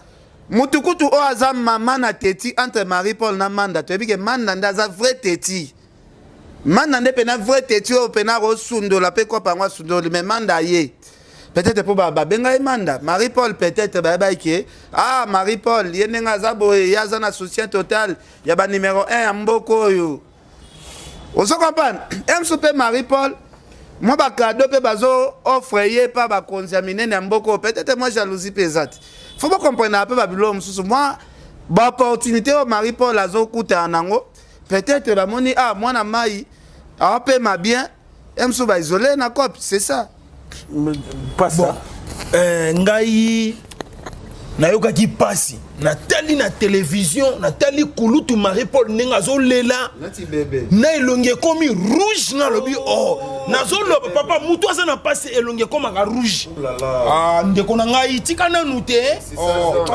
mutu kutu oyo aza mama na teti entre Marie Paul na Manda. Toyebi ke Manda nde aza vrai teti, Manda nde mpena vrai teti oyo mpena akosundola mpe kopa yango asundoli. Mais Manda ye Peut-être mpo babenga ye Manda Marie Paul, peut-être bayebaki ke ah, Marie Paul ye ndenge aza boye, ye aza na soutien total ya banuméro 1 ya mboka oyo. Ozo comprendre? Mosusu mpe Marie Paul, mwa bacadeau mpe bazo offre ye mpa bakonzi ya minene ya mboka oyo, peut-être mwa jalousie mpe eza te. Faut bocomprendre mpe babiloko mosusu, mwa baopportunité oyo Marie Paul azokutana nango, peut-être bamoni ah, mwana mai awapema bien, mosusu baisole na cope, c'est ça. Pas ça. Bon, ngai nayokaki mpasi, natali na télévision, natali kulutu Marie Paul ndenge azolela neti bebe. Na elongi ekomi rouge. Nalobi o oh, nazoloba papa, mutu aza na mpasi, elongi ekomaka rouge. Ah, ndeko na ngai, tika nanu te. Oh.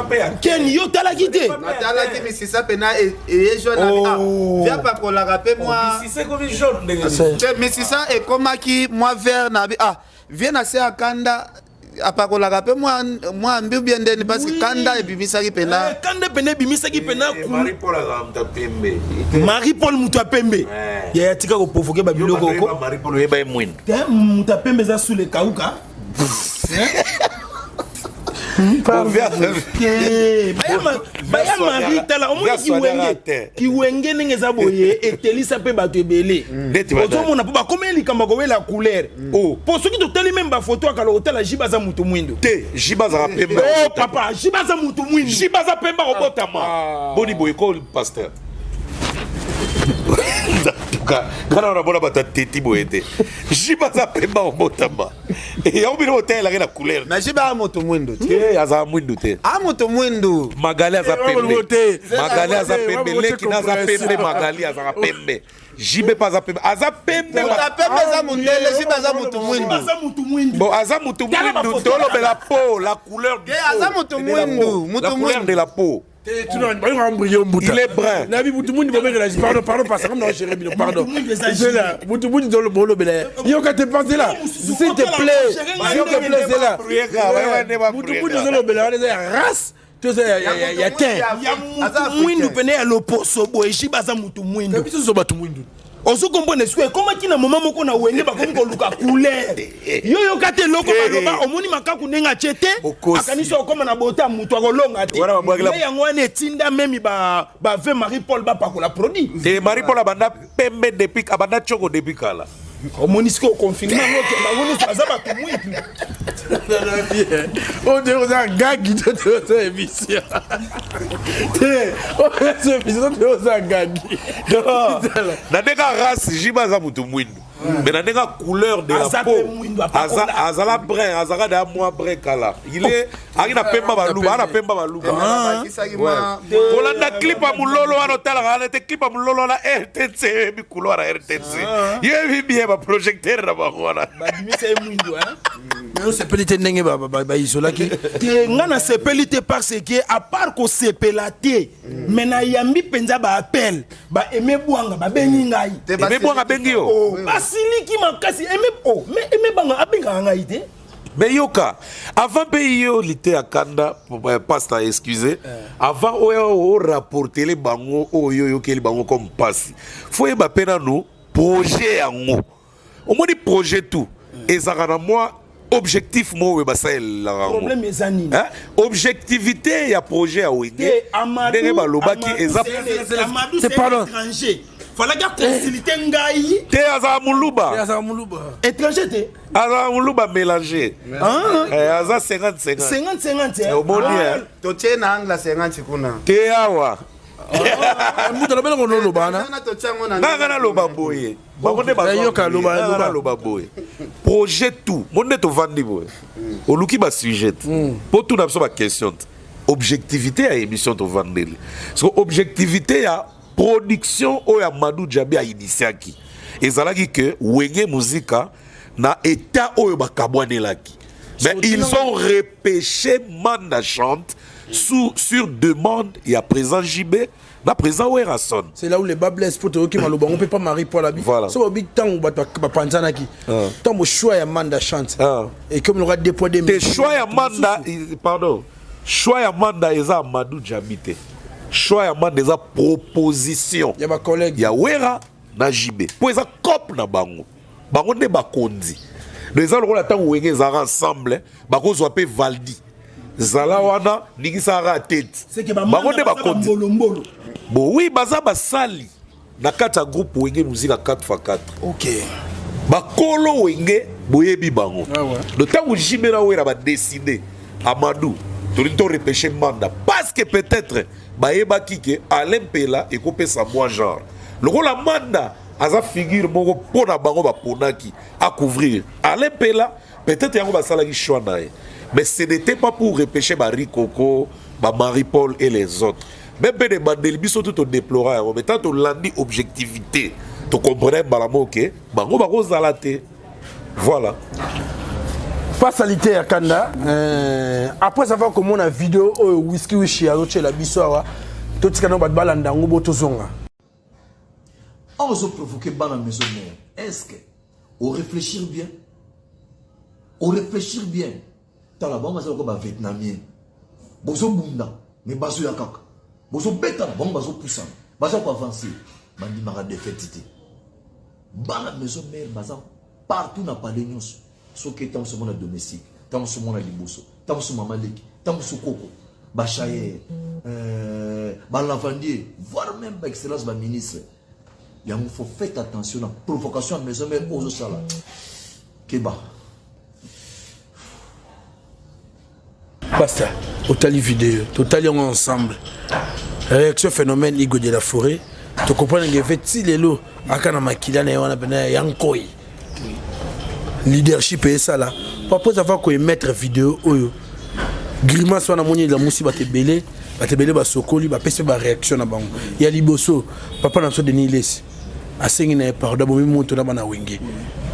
Ken, yo talaki te? Natalaki misisa mpena eye jaune. Oh. Via pakolaka mpe mwa Misisa ekomi jaune ndenge nini? Te, misisa ekomaki mwa vert na bi ah, vie na se ya kanda, apakolaka mpe mwa mbi bien ndeni parce que kanda ebimisaki mpena. Eh, kanda pene ebimisaki pena. Marie Paul azala moto ya pembe. Marie Paul moto ya pembe. Yaya, tika koprovoquer babiloko oko. Marie Paul oyeba ye mwindo. Te, moto ya pembe eza sule kauka. Te, baya Marie, tala, omoni kiwenge, kiwenge ndenge eza boye, etelisa mpe bato ebele. Neti badani. Ozomona mpo bakomi likambo ya kowela couleur, mpo soki totali même bafoto akala, otala JB aza moto mwindo. Te, JB azalaka pembe. Oh papa, JB aza moto mwindo. JB aza pembe akobotama. Boni boye ko, pasteur? Tuka ngana wana bona bato ateti boye te. JB aza pembe akobotama, yango bino botalelaki na couleur. Mais JB aa moto mwindo te. Te, azala mwindu te. Aa moto mwindu. Magali aza pembe. Te. Magali aza Te, pembe. wana Leki na aza pembe, Magali azalaka pembe, JB mpe aza pembe, aza pembe. Moto ya pembe eza mondele, JB aza moto mwindu. Aza moto mwindu. Bon, aza mutu Tala mwindu. bafoto. Tolobela peau, la couleur du Te, aza peau. moto De la mwindu, peau. moto La couleur mwindu. de la peau. Bayokaka mbrie mbuta. Il est brun. Nabi mutu mundi bobengela. Pardon, pardon, parce que na gérer bino, pardon. Mutu mwindu eza. Zela, mutu mundi bolobela yoka te, pense là, s'il te plaît, s'il te plaît, zela. Mutu mundi ozolobela wana eza ya race to eza ya teint? Ya mutu mwindu pene ya loposo boye, JB aza mutu mwindu. Biso zo bato mwindu. Ozo comprendre? Sikoyo ekomaki na moment moko na Wenge, bakomi koluka couleur. Yo yoka te eloko baloba, omoni makaku ndenge atie te. Okosi. Akanisi okóma na bota ya mutu akolonga te. Wana babwakela- Nde yango wana etinda memi bave Marie Paul bapakola produit. Te, Marie Paul abanda pembe depuis, abanda tioko depuis kala. Omoni sikoyo confinement yango ke bango nyonso baza bato mwindu. Oyo te oza gagi to te oza émission te, oyo eza émission to te oza gagi? Na ndenge ya race, JB aza motu mwindu, mais na ndenge ya couleur de la Aza peau pe mwindu, apakola. Azala brun, azalaka deya mwa brun kala. Il est aki na pemba baluba, ana pemba baluba. Bakisaki mwa Kolanda clip ya mololo wana, otalaka wana te, clip ya mololo wana, RTNC yebi couloir ya RTNC, yebi bien baprojecteur na bango wana. Babimisa ye mwindu, hein? Mais osepeli te ndenge baisolaki? Te, nga nasepeli te parce que à part kosepela te, mais nayambi mpenza baappel, baeme bwanga babengi ngai. Te. Eme Bwanga abengi yo? Oh, basiliki makasi. Eme, oh, mais Eme Banga abengaka ngai te. Mais yoka, avant mpe yo lite ya kanda, pasteur, excusez, avant oyo orapportele bango oyo oyokeli bango comme pasi, faut yeba mpe nanu projet yango. Omoni, projet tout ezalaka na mwa objectif moko oyo basalelaka yango. Problème eza nini? Hein? Objectivité ya projet ya Wenge, Te, Amadou, ndenge balobaki Amadou, eza Amadou, C'est c'est pardon. un étranger, falaki aconsulte ngai. Te, azala moluba. Azala moluba. Étranger te. Azala moluba mélange. Ah. Eh, aza 50 50. 50 50, eh. Omoni, eh. Totie na angle ya 50 kuna. Te, awa Mutu alobela kono oloba wana. Wana totie yango na Nganga naloba boye, bango nde Eh, yoka, loba, loba. naloba boye, projet tout mo nde tovandi boye, oluki basujet te mpo tuna biso baquestion te. Objectivité ya émission tovandeli, so objectivité ya production oyo Amadou Djabi ainitiaki ezalaki ke Wenge Muzika na état oyo bakabwanelaki, mais ils ont repêché Manda Chante sur demande ya président JB na président Werrason. C'est là où le bât blesse, po toyoki maloba ngo mpe pa Marie Paul abi. Voilà. So babi ntango bato bapanzanaki, ntango choix ya Manda Chante ekomi loka deux poids deux Te, choix ya Manda, pardon, choix ya Manda eza Amadou Djabi te. Choix ya Manda eza proposition ya bacollègue ya Wera na JB, mpo eza cope na bango, bango nde bakonzi. Donc eza lokola ntango Wenge ezalaka ensemble, bakozwa mpe Valdi zala wana ningisaka tete bango nde bakonzi. Bon oui, baza basali na kati ya groupe Wenge Musica 4x4. Bakolo Wenge boyebi bango. Donc ntango JB na Wera badécider Amadou, tolingi torepêche Manda, parce que peut-être bayebaki ke Alain Mpela ekopesa mwa genre lokola Manda aza figure moko mpo na bango, baponaki acouvrir Alain Mpela. Peut-être yango basalaki choix na ye, mais ce n'était pas pour repêcher barikoko, bamarie Paul et les autres. Même mpe na ebandeli biso tu todeplora yango, mais tant tolandi objectivité, tocomprendre mbala moko ke bango bakozala te. Voilà. Pasalité ya kanda après avoir komona video oyo Whisky Wishi azotiela biso awa, totika nao bato balanda yango bo tozonga. Awa ozoprovoke bana maison mère. Est ce que oréfléchir bien? Oréfléchir bien. Tala bango, baza lokola bavietnamien. Bozobunda, mais bazoya kaka. Bozobetana, bango bazopusana, baza koavance. Bandimaka défaite te. Bana maison mère baza partout na palais nyonso. Soki ntango mosu omona domestique, ntango mosu omona liboso, ntango mosu mama leki, ntango mosu koko bachayer, balavandier, voire même baexcellence baministre. Yango faut faites attention na provocation ya maison mère oyo ozosala. Keba. Basta otali video, totali yango ensemble. Réaction phénomène Igo de la Forêt, tocomprendre ngeve ti lelo aka na makila na ye wana pena ya nkoi leadership esala. Après avoir koémettre video oyo, grimace wana moni elamusi bato ebele. Bato ebele basokoli, bapesi mpe baréaction na bango. Ya liboso, papa na biso Denis Lesi asengi na ye pardon, abomi moto na bana Wenge.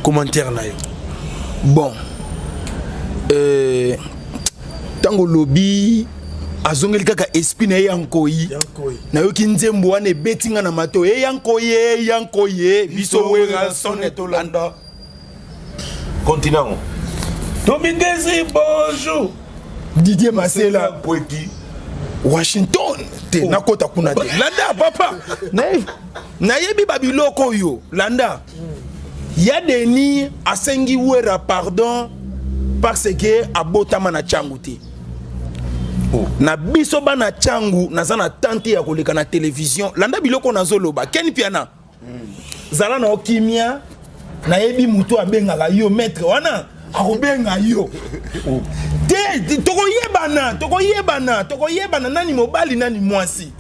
Commentaire na yo? Bon, ntango olobi azongeli kaka esprit na ye ya nkoi, nayoki nzembo wana ebeti nga na mato eya nkoi, eya nkoi, biso Werrason tolanda. Continent Domingezi, bonjour. Didier Masela. Kweki. Washington te. Oh. Nakota kuna te. Landa papa, nayebi babiloko oyo. Landa, ya Denis asengi Wera pardon parce que abotama na Tshangu te. Oh. Na biso bana Tshangu, naza na tante ya koleka na télévision. Landa biloko nazoloba. Ken Piana, zala na okimia. Nayebi motu abengaka yo maître wana, akobenga yo te. Tokoyebana, tokoyebana, tokoyebana nani mobali, nani mwasi.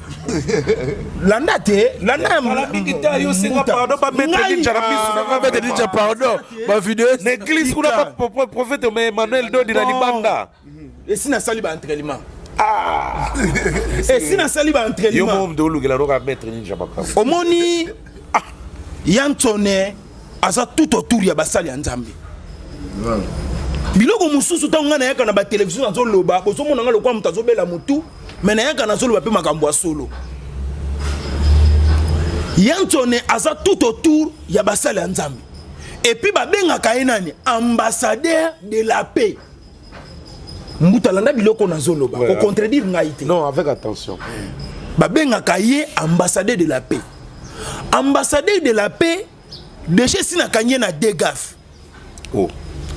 Landa te, landa. Mingi te yo senga pardon ba maître Ninja na misu na maître Ninja pardon, ba vidéo. Na église kuna, ba prophète Emmanuel Dodi na libanda. Esi nasali ba entraînement. Ah, esi nasali ba entraînement. Yo mo ndo olukela roka maître Ninja makambo. Omoni, ah, ya Ntone aza tout autour ya basali ya Nzambe. Biloko mosusu, ntango ngai nayaka na batelevizio, nazoloba, bozomona ngai lokola moto azobela motu, me nayaka nazoloba mpe makambo ya solo. Ya Ntone aza tout autour ya basali ya Nzambe. Et puis babengaka ye nani? Ambassadeur de la paix. Mbuta, landa biloko nazoloba, kocontredire ngai te. Non, avec attention. Babengaka ye ambassadeur de la paix. Ambassadeur de la paix, déjà esi nakangi ye na deux gaffes. Oh.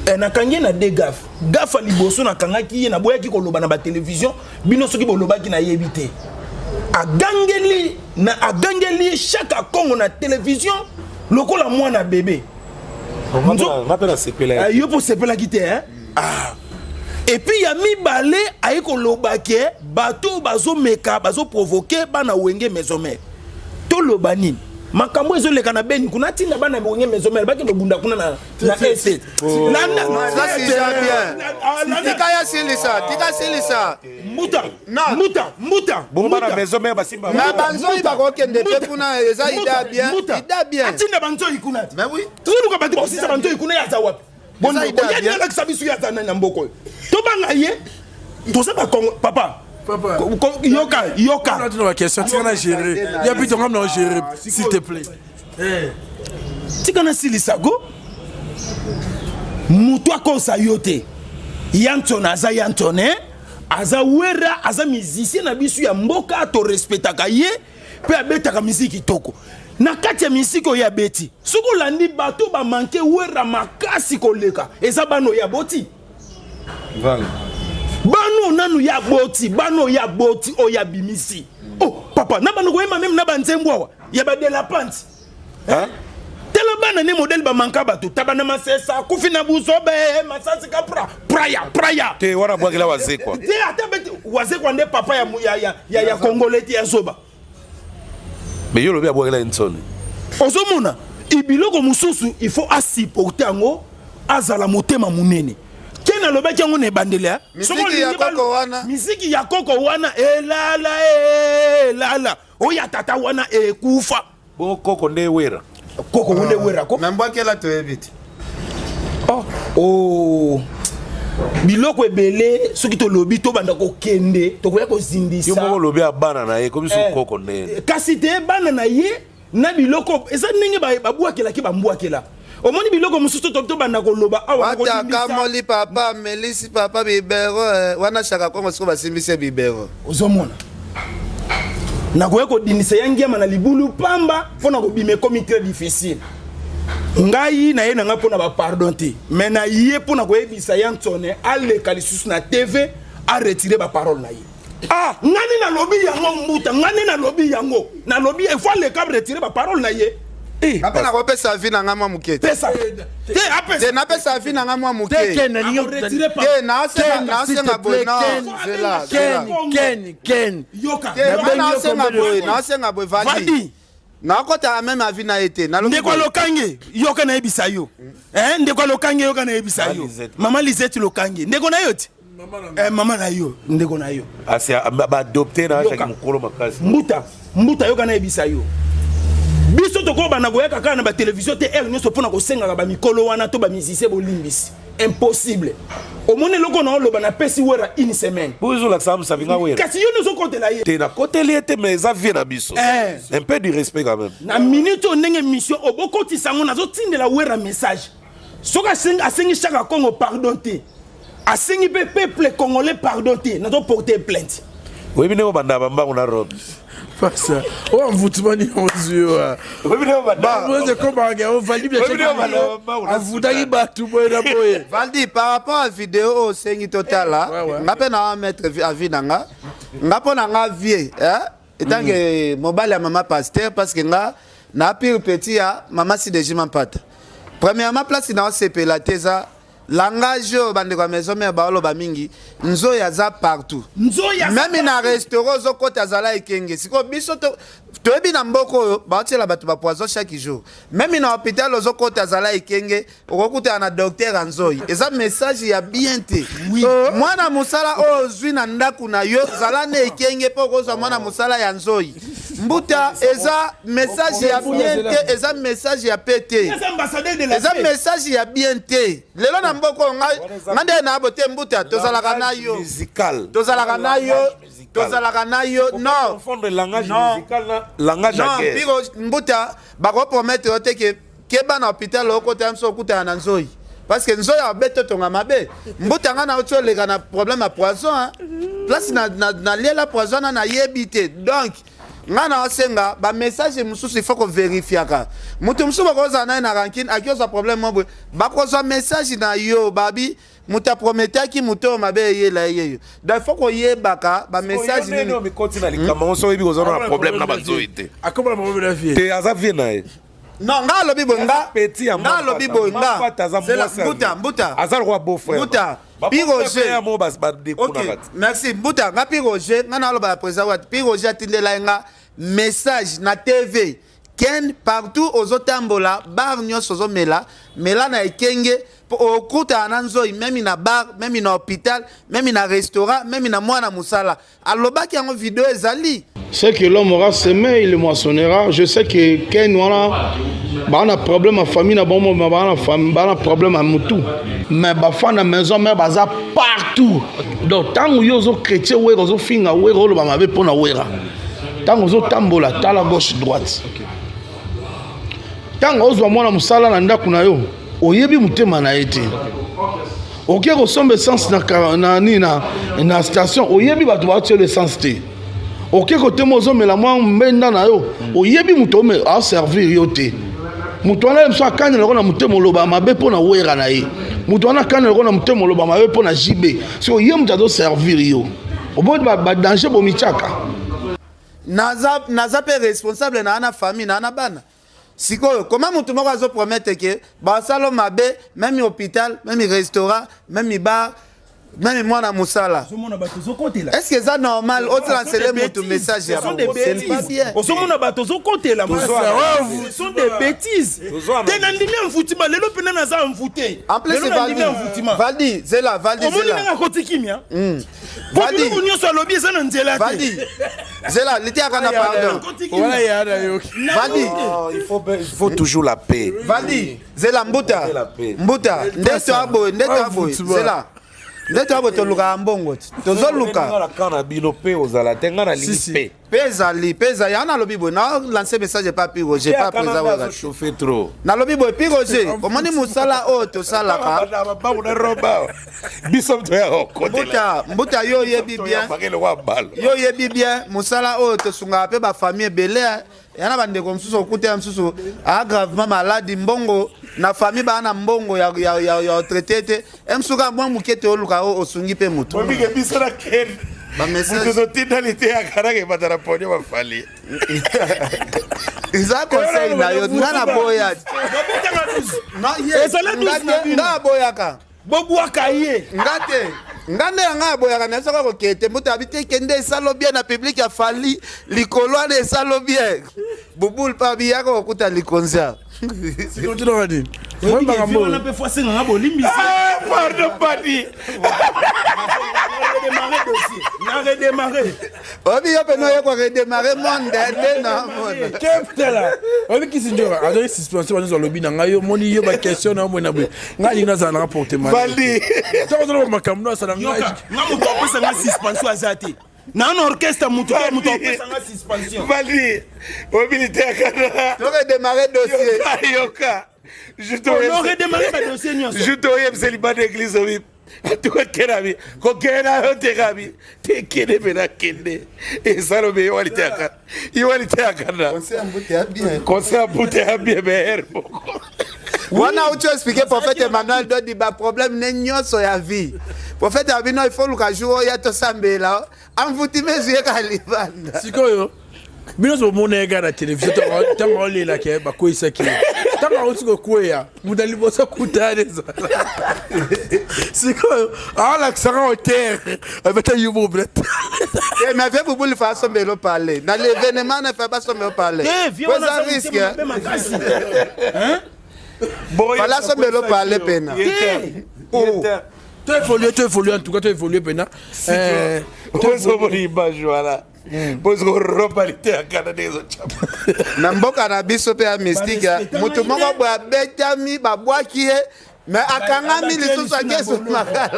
Eh, nakangi ye na deux gaffes. Gaffe ya liboso, nakangaki ye, naboyaki koloba na batelevizio. Bino soki bolobaki, nayebi te. Agangeli na agangeli Chaka Congo na télévision lokola mwana bébé. Nga mpe nasepela. Yo mpo osepelaki te, hein? Ah. Et puis ya mibale, aye koloba ke bato bazomeka, bazoprovoke bana Wenge maison mère. Toloba nini? Makambo ezoleka na Beni kuna, atinda bana Wenge maison mère bakende obunda kuna na este. Tika ya silisa, tika silisa. Mbuta, mbuta, mbuta. Bongo bana maison mère basimba. Na banzoi bakokende mpe kuna, eza ida bien, ida bien. Atinda banzoi kuna te. Mais oui. Tozoluka bato bakosisa banzoi kuna. Ye aza wapi? Alakisa biso ye aza nani na mboka oyo. Tobanga ye, toza bakongo papa. Yoka, yoka. Question, tika na gérer ya pito, ngam na gérer, s'il te plaît. Tika nasilisa go. Moto akosa yo te. Ya Ntone aza ya Ntone, aza Wera, aza musicien na biso ya mboka, torespectaka ye mpe abetaka miziki kitoko. Na kati ya misiki oyo abeti, soki olandi bato bamanke Wera makasi koleka, eza bana oyo aboti. Bana oyo nanu ya boti, bana oyo aboti oyo abimisi. Oh papa, na bana koyemba meme na banzembo awa ya ba de la pente. Hein? Tala bana ne modèle bamanka bato, tabana masesa, kufi na buzobe, masasi kapra, praya, praya. Te wana bwakela Wazekwa. Te ata beti Wazekwa nde papa ya ya ya ya, ya Congolais te ya zoba. Mais yo lobi abwakela ye nsoni. Ozomona biloko mosusu il faut asupporter yango, azala motema monene. Ken alobaki yango na ebandeli. Miziki ya koko wana, miziki ya koko wana elala elala oyo ya tata wana ekufa. Bongo koko nde Wera. Koko nde Wera ko. Mais mbwakela toyebi te. Oh, oh. Biloko ebele soki tolobi tobanda kokende tokoya kozindisa. Yo moko olobi ya bana na ye komi soki koko nde. Kasi te bana na ye na biloko eza ndenge babwakelaki bambwakela. Omoni biloko mosusu tobanda koloba awa. Wata kamoli papa melisi papa bibero wana Shaka Kongo siko basimbisi bibero. Ozomona nakoya kodindisa ya ngiama na libulu pamba mpo na kobima ekomi très difficile. Ngai na ye na ngai mpo na bapardon te, mais na ye mpo na koyebisa ya Nsone aleka lisusu na TV aretire baparole na ye. Ah, ngai nde nalobi yango mbuta, ngai nde nalobi yango, nalobi il faut aleka retire baparole na ye. Nga mpe nakopesa avis na nga mwa moke. Pesa. Te apesa. Te napesa avis na nga mwa moke. Te Te naosenga boye non zela. Ken Ken. Yoka. Te naosenga boye, naosenga boye Valdi. Nakota même avis na ye te. Ndeko Lokange, yoka nayebisa yo. Eh ndeko Lokange yoka nayebisa yo. Mama Lisette Lokange, ndeko na yo ti. Mama na yo, ndeko na yo. Asi ba adopter na Jacques mukolo makasi. Mbuta, mbuta yoka nayebisa yo. Biso tokobanda koyaka kaka na ba télévision te heure nyonso mpona kosengaka ba mikolo wana to ba musicien bolimbisi. Impossible. Omoni eloko na oloba napesi Wera une semaine. Bozolakisa mosapi nga Wera. Kasi yo nde ozokotela ye. Te nakoteli ye te mais eza vie na biso. Un peu du respect quand même. Na minute oyo ndenge mission obokotisa yango nazotindela Wera message. Soki asengi Shaka Kongo pardon te. Asengi pe peuple congolais pardon te, nazo porter plainte. Oyebi ndenge obanda bambangu na robe. Pasa, oyo mvutuma nini ozwi yo? Oyebi ndenge obanda. Oyo ekomaka ovandi bien. Avutaki bato boye na boye. Valdi, par rapport à vidéo oyo osengi totala, nga mpe na mettre avis na nga. Nga mpo na nga vie, hein? Etant que mobali ya mama pasteur parce que nga na pire petit ya mama Sideji Mampata. Premièrement place na osepela te eza langage oyo bandeko ya maison mère baoloba mingi, nzoyi aza partout. Même na restaurant ozokota azala ekenge. Sikoyo biso toyebi na mboka oyo baotiela bato ba poison chaque jour. Même na hôpital ozokota azala ekenge, okokutana na docteur ya nzoyi. Eza message ya bien te. Mwana mosala oyo ozwi na ndako na yo, zala na ekenge mpo okozwa mwana mosala ya nzoyi. Mbuta eza message ya bien te, eza message ya pe te. Eza message ya bien te. Lelo na mboka oyo nga nde na bote mbuta tozalaka na yo. Tozalaka na yo. Tozalaka na yo. Non. Confondre langage musical na langage ya guerre. Non, mbuta bako promettre yo te ke keba na hôpital okota mso okutana na nzoyi. Parce que nzoyi abete tonga mabe. Mbuta nga na otio leka na problème ya poison hein. Place na na, na liela poison na na yebi te. Donc nga na osenga ba message mosusu il faut ko vérifiaka. Mutu mosusu bakozala naye na rancune akiozwa problème moko boye. Bakozwa message na yo babi moto aprometaki moto oyo mabe eyela ye yo. Donc il faut koyebaka ba message nini. Oyo mikoti na likambo ngo so oyebi kozala na problème na banzoyi te. Akoma na problème na vie. Te aza vie na ye. Non, nga alobi boye nga. Nga alobi boye nga. Mbuta, mbuta. Aza lokola beau frère. Mbuta. Pi Roger. OK, merci. Mbuta, nga Pi Roger, nga na aloba ya président Watt. Pi Roger atindela ye nga message na TV. Ken partout ozotambola, bar nyonso ozomela, mela na ekenge po okutana na nzoyi meme na bar, meme na hôpital, meme na restaurant, meme na mwana mosala. Alobaki yango video ezali. Ce que l'homme aura semé, il le moissonnera. Je sais que Ken wana ba na problème ya famille na bango, ba na famille, ba na problème ya mutu. Mais ba fan na maison mère baza partout. Donc tango yo ozo chrétien Wera, ozo finga Wera, oloba mabe pona Wera. Tango ozo tambola tala gauche droite. Tango ozwa mwana mosala na ndako na yo, oyebi motema na ye te. Oke kosomba essence na, na, na, na, na station, oyebi bato baotiela essence te. Oke kotema, ozomela mwa mbenda na yo, oyebi moto aservir yo te. Moto wana ye mosu akanelako na motema oloba mabe mpo na Wera na ye. Moto wana akanelako na motema oloba mabe mpo na JB. Soki ye moto azoservir yo, omoni badanger bomitiaka. Naza mpe responsable na na famille na bana. Sikoyo koma motu moko azopromettre ke basala mabe, même hôpital, même restaurant, même bar, même mwana mosala. Ozomona bato ozokotela. Est ce que eza normal otalancele motu message ya bongo? Ce n'est pas bien. Ozomona bato ozokotela, ce sont des bêtises. Te, nandimi envoûtement lelo mpena, naza envoûté. En plus, lelo nandimi envoûtement. Valdi, zela, Valdi. Omoni zela ndenge akoti kimia po Valdi. biloko nyonso alobi eza na nzela te. Valdi, zela, litiaka na pardon. Akoti kimia. Wana ya na yoki. Valdi. Oh, il faut toujours la paix. Valdi, zela, mbuta. La paix. Mbuta, nde toya boye, nde toya boye. Zela, nde toya boye, tolukaka mbongo ti tozoluka. Nga na camp na bino mpe ozala te, nga nalingi mpe. Mpe ezali, mpe ezali yango. Nalobi boye, na lance message epa Pi Roger, pa président Wera. Chauffe trop. Nalobi boye, Pi Roger, omoni mosala oyo tosalaka. Babu na roba biso toya kokotela. Mbuta, mbuta, yo oyebi bien. Bakele balo. Yo oyebi bien mosala oyo tosungaka mpe bafamille ebele. Ya na bandeko mosusu, okuta ya mosusu aa gravement malade, mbongo na famille baa na mbongo ya traiter te. Mosuka mwa moke te, oluka oyo osungi mpe motu. Obike biso na ken. Bamessage. Moto totindali te, akanaka ebata na ponio bafali. Eza conseil na yo, nga na boya. Babetanga 12. Non, ye, Ezala nga 12 na te, bino. nga aboyaka. Bobwaka ye. Nga te, nga nde yanga aboyaka na soki akokende te. Moto abi te, kende, esalo bien na public ya Fally likolo wana, esalo bien. Bubul mpe abi yaka kokuta likonzi. Continue nini? Moi makambo wana mpe fo asenganga bolimbisi. Ah, pardon padi. Redémarrer dossier na redémarrer. Oyebi yo pene oye koredémarrer monde nde na mona. Keptela oyebi kisi njoka azali suspension, banyonso alobi na ngai, omoni yo baquestion na yo boye na boye, ngai alingi nazala nanga porte-monnaie. Valdi. Ntango ozoloba makambo no asala ngai. Yoka nga, moto apesanga suspension aza te na na orchestre, moto te, moto apesanga suspension. Valdi obili te akana. Toredémarrer dossier. Yoka, yoka. No, redémarrer badossier nyonso. Juste oyebisa libanda église obi tukokerabi kokenda yo te, kabi te, kende mpe nakende esalobi yo wali te akana, yo wali te akana. Conseil ya mbuta ya bien. Conseil ya mbuta ya bien, meilleur moko. Wana auti expliquer prophète Emmanuel Dodi baproblème ne nyonso ya vie. Prophète ya bino, il faut luka jour oyo ya tosambela envoûtement ezuyeka libanda. Sikoyo bino nyonso bomona ye kaka na télévision. Ntango aolelaka ye, bakweyisaki ye, ntango auti kokweya, moto ya liboso akuta wana ezala. Sikoyo aolakisaka hotere abeta yumo bina. Eh, mais vieux Bubul fa asombelo parler na l'événement na fa basombelo parler. Te, vieux Po wana eza aza risque. motema mabe makasi. Hein? Fala asombelo parler pena. Te. To évolue, to évolue, en tout cas to évolue pena. Ozomona image wana, bozokoroba te akana ndenge ezotyama. Na mboka na biso mpe ya mystique, Barespectanga motu moko ye te. boye abetami, babwaki ye, mais akangami lisusu, akeso makala.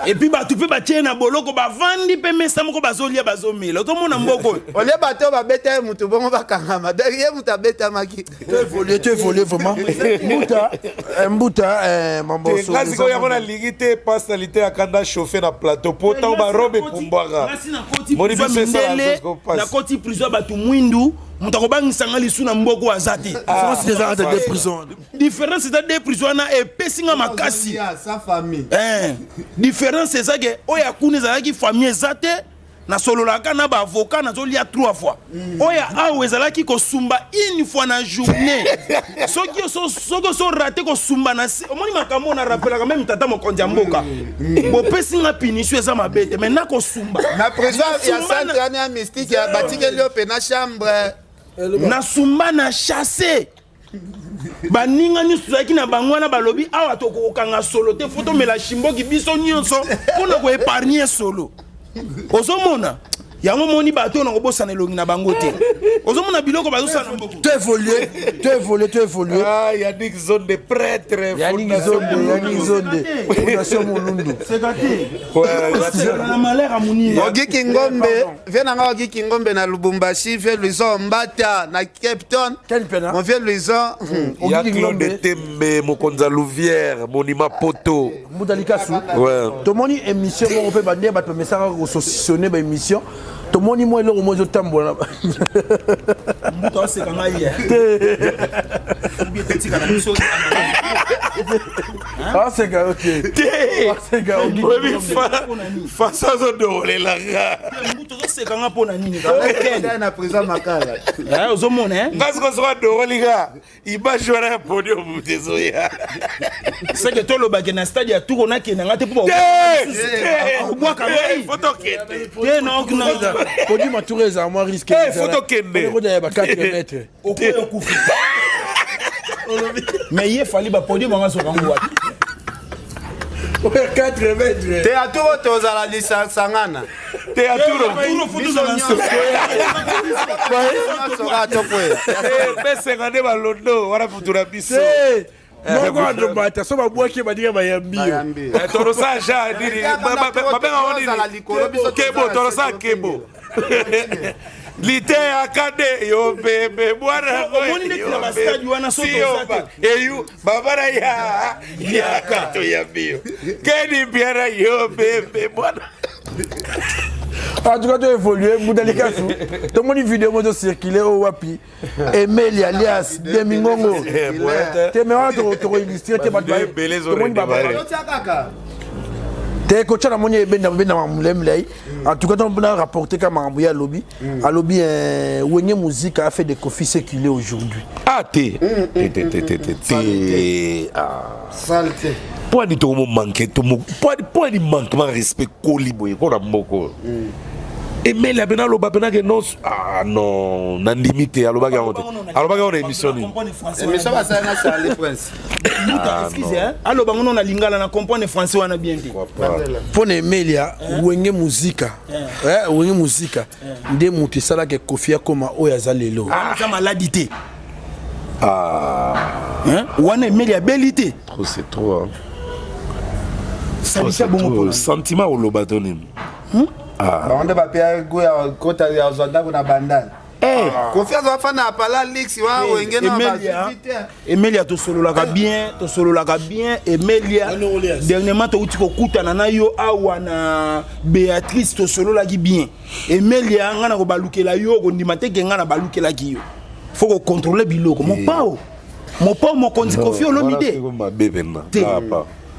Et puis bato mpe batie na boloko, bavandi mpe mesa moko, bazolia, bazomela. Ozomona mboka oyo. Olie bato oyo babeta ye motu bongo bakangama, donc ye moto abetamaki. To évolue, to évolue vraiment, mbuta, mbuta, mambo. Nga sikoyo yango nalingi te pasali te akanda chauffe na plateau po ntango barobe epumbwaka. Ngasi nakoti Moni prison biso esala mindele, sosiko pasi. nakoti prison ya bato mwindu, moto akobangisanga lisu na mboka oyo aza te. France eza entre deux prisons. Différence eza de prison wana epesi nga makasi. Sa famille. Différence eza ke oyo akuna ezalaki famille eza te, nasololaka na baavocat, nazolia trois fois. Oyo awa ezalaki kosumba une fois na journée. Soki ozorater kosumba na se, omoni makambo oyo narapelaka même tata mokonzi ya mboka, bopesi nga punition eza mabe te, mais nakosumba. Na prison ya Nasumba centre wana ya mystique ya batikeli yo mpe na chambre. Nasumba na chasse baninga nyonso tozalaki na bango wana, balobi awa tokokanga solo te, fo tomela shimboki biso nyonso mpona koépargner solo. Ozomona yango, moni bato oyo nakobosana elongi na bango te. Ozomona biloko bazosala na mboka. To évolue, to évolue, to évolue. Ah, Yannick Zone de prêtre. Yannick Zonde, Yannick Zonde, Fondation Molundu. Seka te na malheur ya moninga. Ogiki Ngombe, vieux na nga Ogiki Ngombe na Lubumbashi, vieux Luison Mbata na Cape Town. Ken Pena. Mon vieux Luison. Ya Ogiki Claude Ngombe. Tembe, mokonzi ya Louvière, monument poto. Mbuta Likasu. Ouais. Tomoni émission moko mpe bande bato bamesaka kosaucissonner baémission. Tomoni mwa eloko moko ezotambola na mbuta oseka ngai ye te totika na biso. Aseka yo te. Aseka. Oyebi façon azodongolelanga. Mbuta, ozoseka nga mpo na nini? Na président Makala. Ozomona. Nga siko soko adongoli nga, image wana ya podium moto ezoya. Seke tolobake na stade ya turo nakende nga te mpo obwaka ngai. Faut tokende. Te, na podium ya tour ezala mwa risque. Faut tokende. Ya ba 4 mètres. Okoya okufi, mais ye Fally, bapodium anga azokango wapi? 4 mètres. Te, aturo tozala lisangana. Te, aturo. Nyonso kaka tokwea. Pesenga nde balondo wana mutu na biso. Moko andobata so babwaki, badika bayambi yo. Torosa ja nini babenga nini, kebo, torosa kebo lite akade yo bebe bwana. Omoni ndeti na bastade wana so toza te. Eyu babana ya yaka toyambi yo keni mpiara yo bebe bwana. En tout cas, to évolue. Mbuta Likasu, tomoni video moko circule oyo wapi Emeli alias Demingongo te, me wana tokoillustre te bato. Tomoni te kotya, namoni ebenda benda mamulemlei. En tout cas, tona rapporte ka makambo ye alobi. Alobi Wenge Musique a fait de Koffi ce qu'il est aujourd'hui. Ah, te te te te te te te, ah. Saleté. Mpo ani tokomomanke, mpo ani manquement respect koli boye mpo na mboka oyo. Emeli apena aloba mpenake non. Ah non, nandimi te. Alobaki yango te, alobaki yango na émission nini? Émission basali na Charlie Prince. Excuse, aloba ngo na lingala, na comprendre français wana bien te. Mpo na Emelia, Wenge Muzika, Wenge Muzika nde moto esalaka Kofi akoma oyo aza lelo. Eza maladi te wana, Emeli abeli te. Trop, c'est trop, hein. Salisa bongo. Sentiment oloba to nini? Bango nde bapea gu ya kota ya zwa ndako na Bandal. Kofi azwa fana ya pala lix wa Wenge na bazwi te. Emelia, tosololaka bien, tosololaka bien. Emelia, dernièrement touti kokutana na yo awa na Béatrice, tosololaki bien. Emelia, nga na kobalukela yo, kondima te ke nga na balukelaki yo. Faut kocontrôle biloko. Mopao, mopao mokonzi Kofi Olomide. Mabe pena. Te.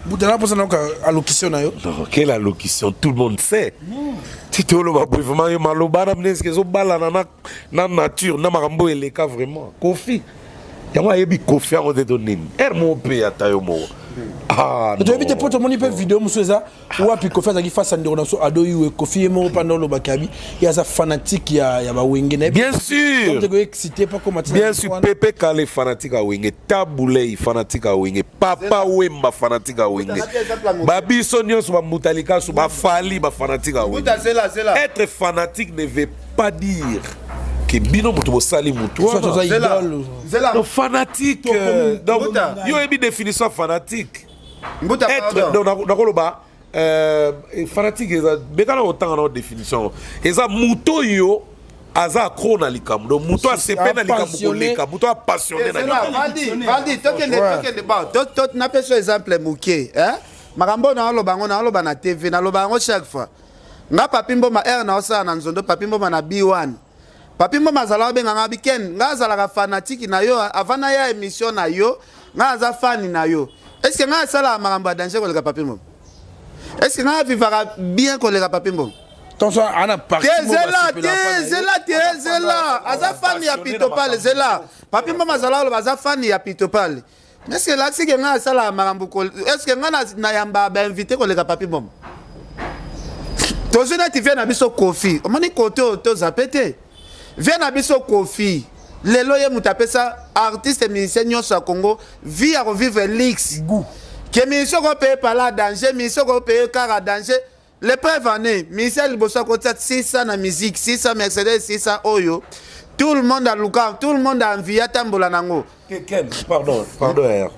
Butala mposa nayoka allocution na yo. Non, quelle allocution? Tout le monde sait. Ti toloba boye vraiment, yo maloba na mneske ezobalana na nature na makambo eleka vraiment. Kofi yango ayebi, Kofi yango te to nini ere moko mpe ata yo moko. Ah, toyebi te mpo tomoni mpe video mosusu eza wapi Kofi azalaki face ya ndeko na biso Ado Yuwe. Kofi ye moko mpanda olobaki abi ye aza fanatique ya bawenge na ye. Bien sûr. Excité pa koma. Bien sûr, Pepe Kale fanatique ya Wenge, Tabulei fanatique ya Wenge, Papa Wemba fanatique ya Wenge, babiso nyonso bambuta likasu bafali bafanatique ya Wenge. Être fanatique ne veut pas dire ke bino moto bosali motu wana fanatique. Donc yo oyebi définition fanatique? Être, donc nakoloba fanatique eza bekana kotanga na définition, eza moto oyo aza accro na likambo, donc moto asepe na likambo koleka moto apassionné na likambo. Valdi, tokende, tokende. Bon, napesa exemple moke. Makambo oyo naoloba yango, naoloba na TV, naloba yango chaque fois. Nga Papi Mboma r naosala na nzondo, Papi Mboma na B1, Papi Mboma azalaka obenganga biken. Nga azalaka fanatique na yo avant na ya émission na yo. Nga aza fani na yo. Est ce que nga asalaka makambo ya danger koleka Papi Mboma? Est ce que nga avivaka bien koleka Papi Mboma? Te, zela te, zela te, zela. Aza fani ya Pitopale. Zela, Papi Mboma azala oloba aza fani ya Pitopale. Est ce que lakisi ke nga asalaka makambo? Est ce que nga nayamba bainvité koleka Papi Mboma? Tozwi neti vie na biso Kofi. Omoni kote oyo toza pe te, vie na biso Kofi lelo ye moto apesa artiste musicien nyonso ya Congo vie ya kovivre luxe, ke musicien okopaye pala danger, musicien okopaye kara danger. Le preuve en est, musicien liboso akotia 600 na musique, 600 Mercedes, 600 oyo tout le monde aluka, tout le monde a envie atambola nango. Ken, pardon, pardon, R.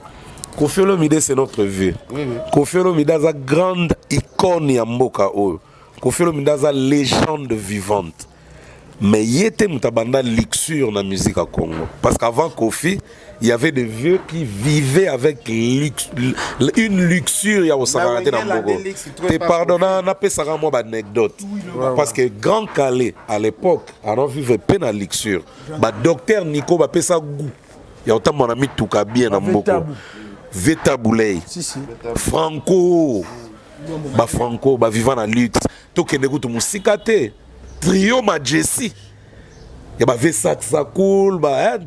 Kofi Olomide, c'est notre vie. Oui. Kofi Olomide aza grande icône ya mboka oyo. Kofi Olomide aza légende vivante. Mais ye te moto abanda luxure na musique ya Congo, parce qu'avant Kofi, il y avait des vieux qui vivaient avec luxe, une luxure ya kosakana te na mboko te. Pardon, napesaka mwa baanecdote, parce que Grand Calais à l'époque ana vivre mpe na luxure. Badocteur Nico bapesa goût ya kotambola na mituka bien na mboko, Veta Boulay, Franco, bafranco baviva na luxe. Tokende kutu mosika te, trio Majessi ya bave Saxacool,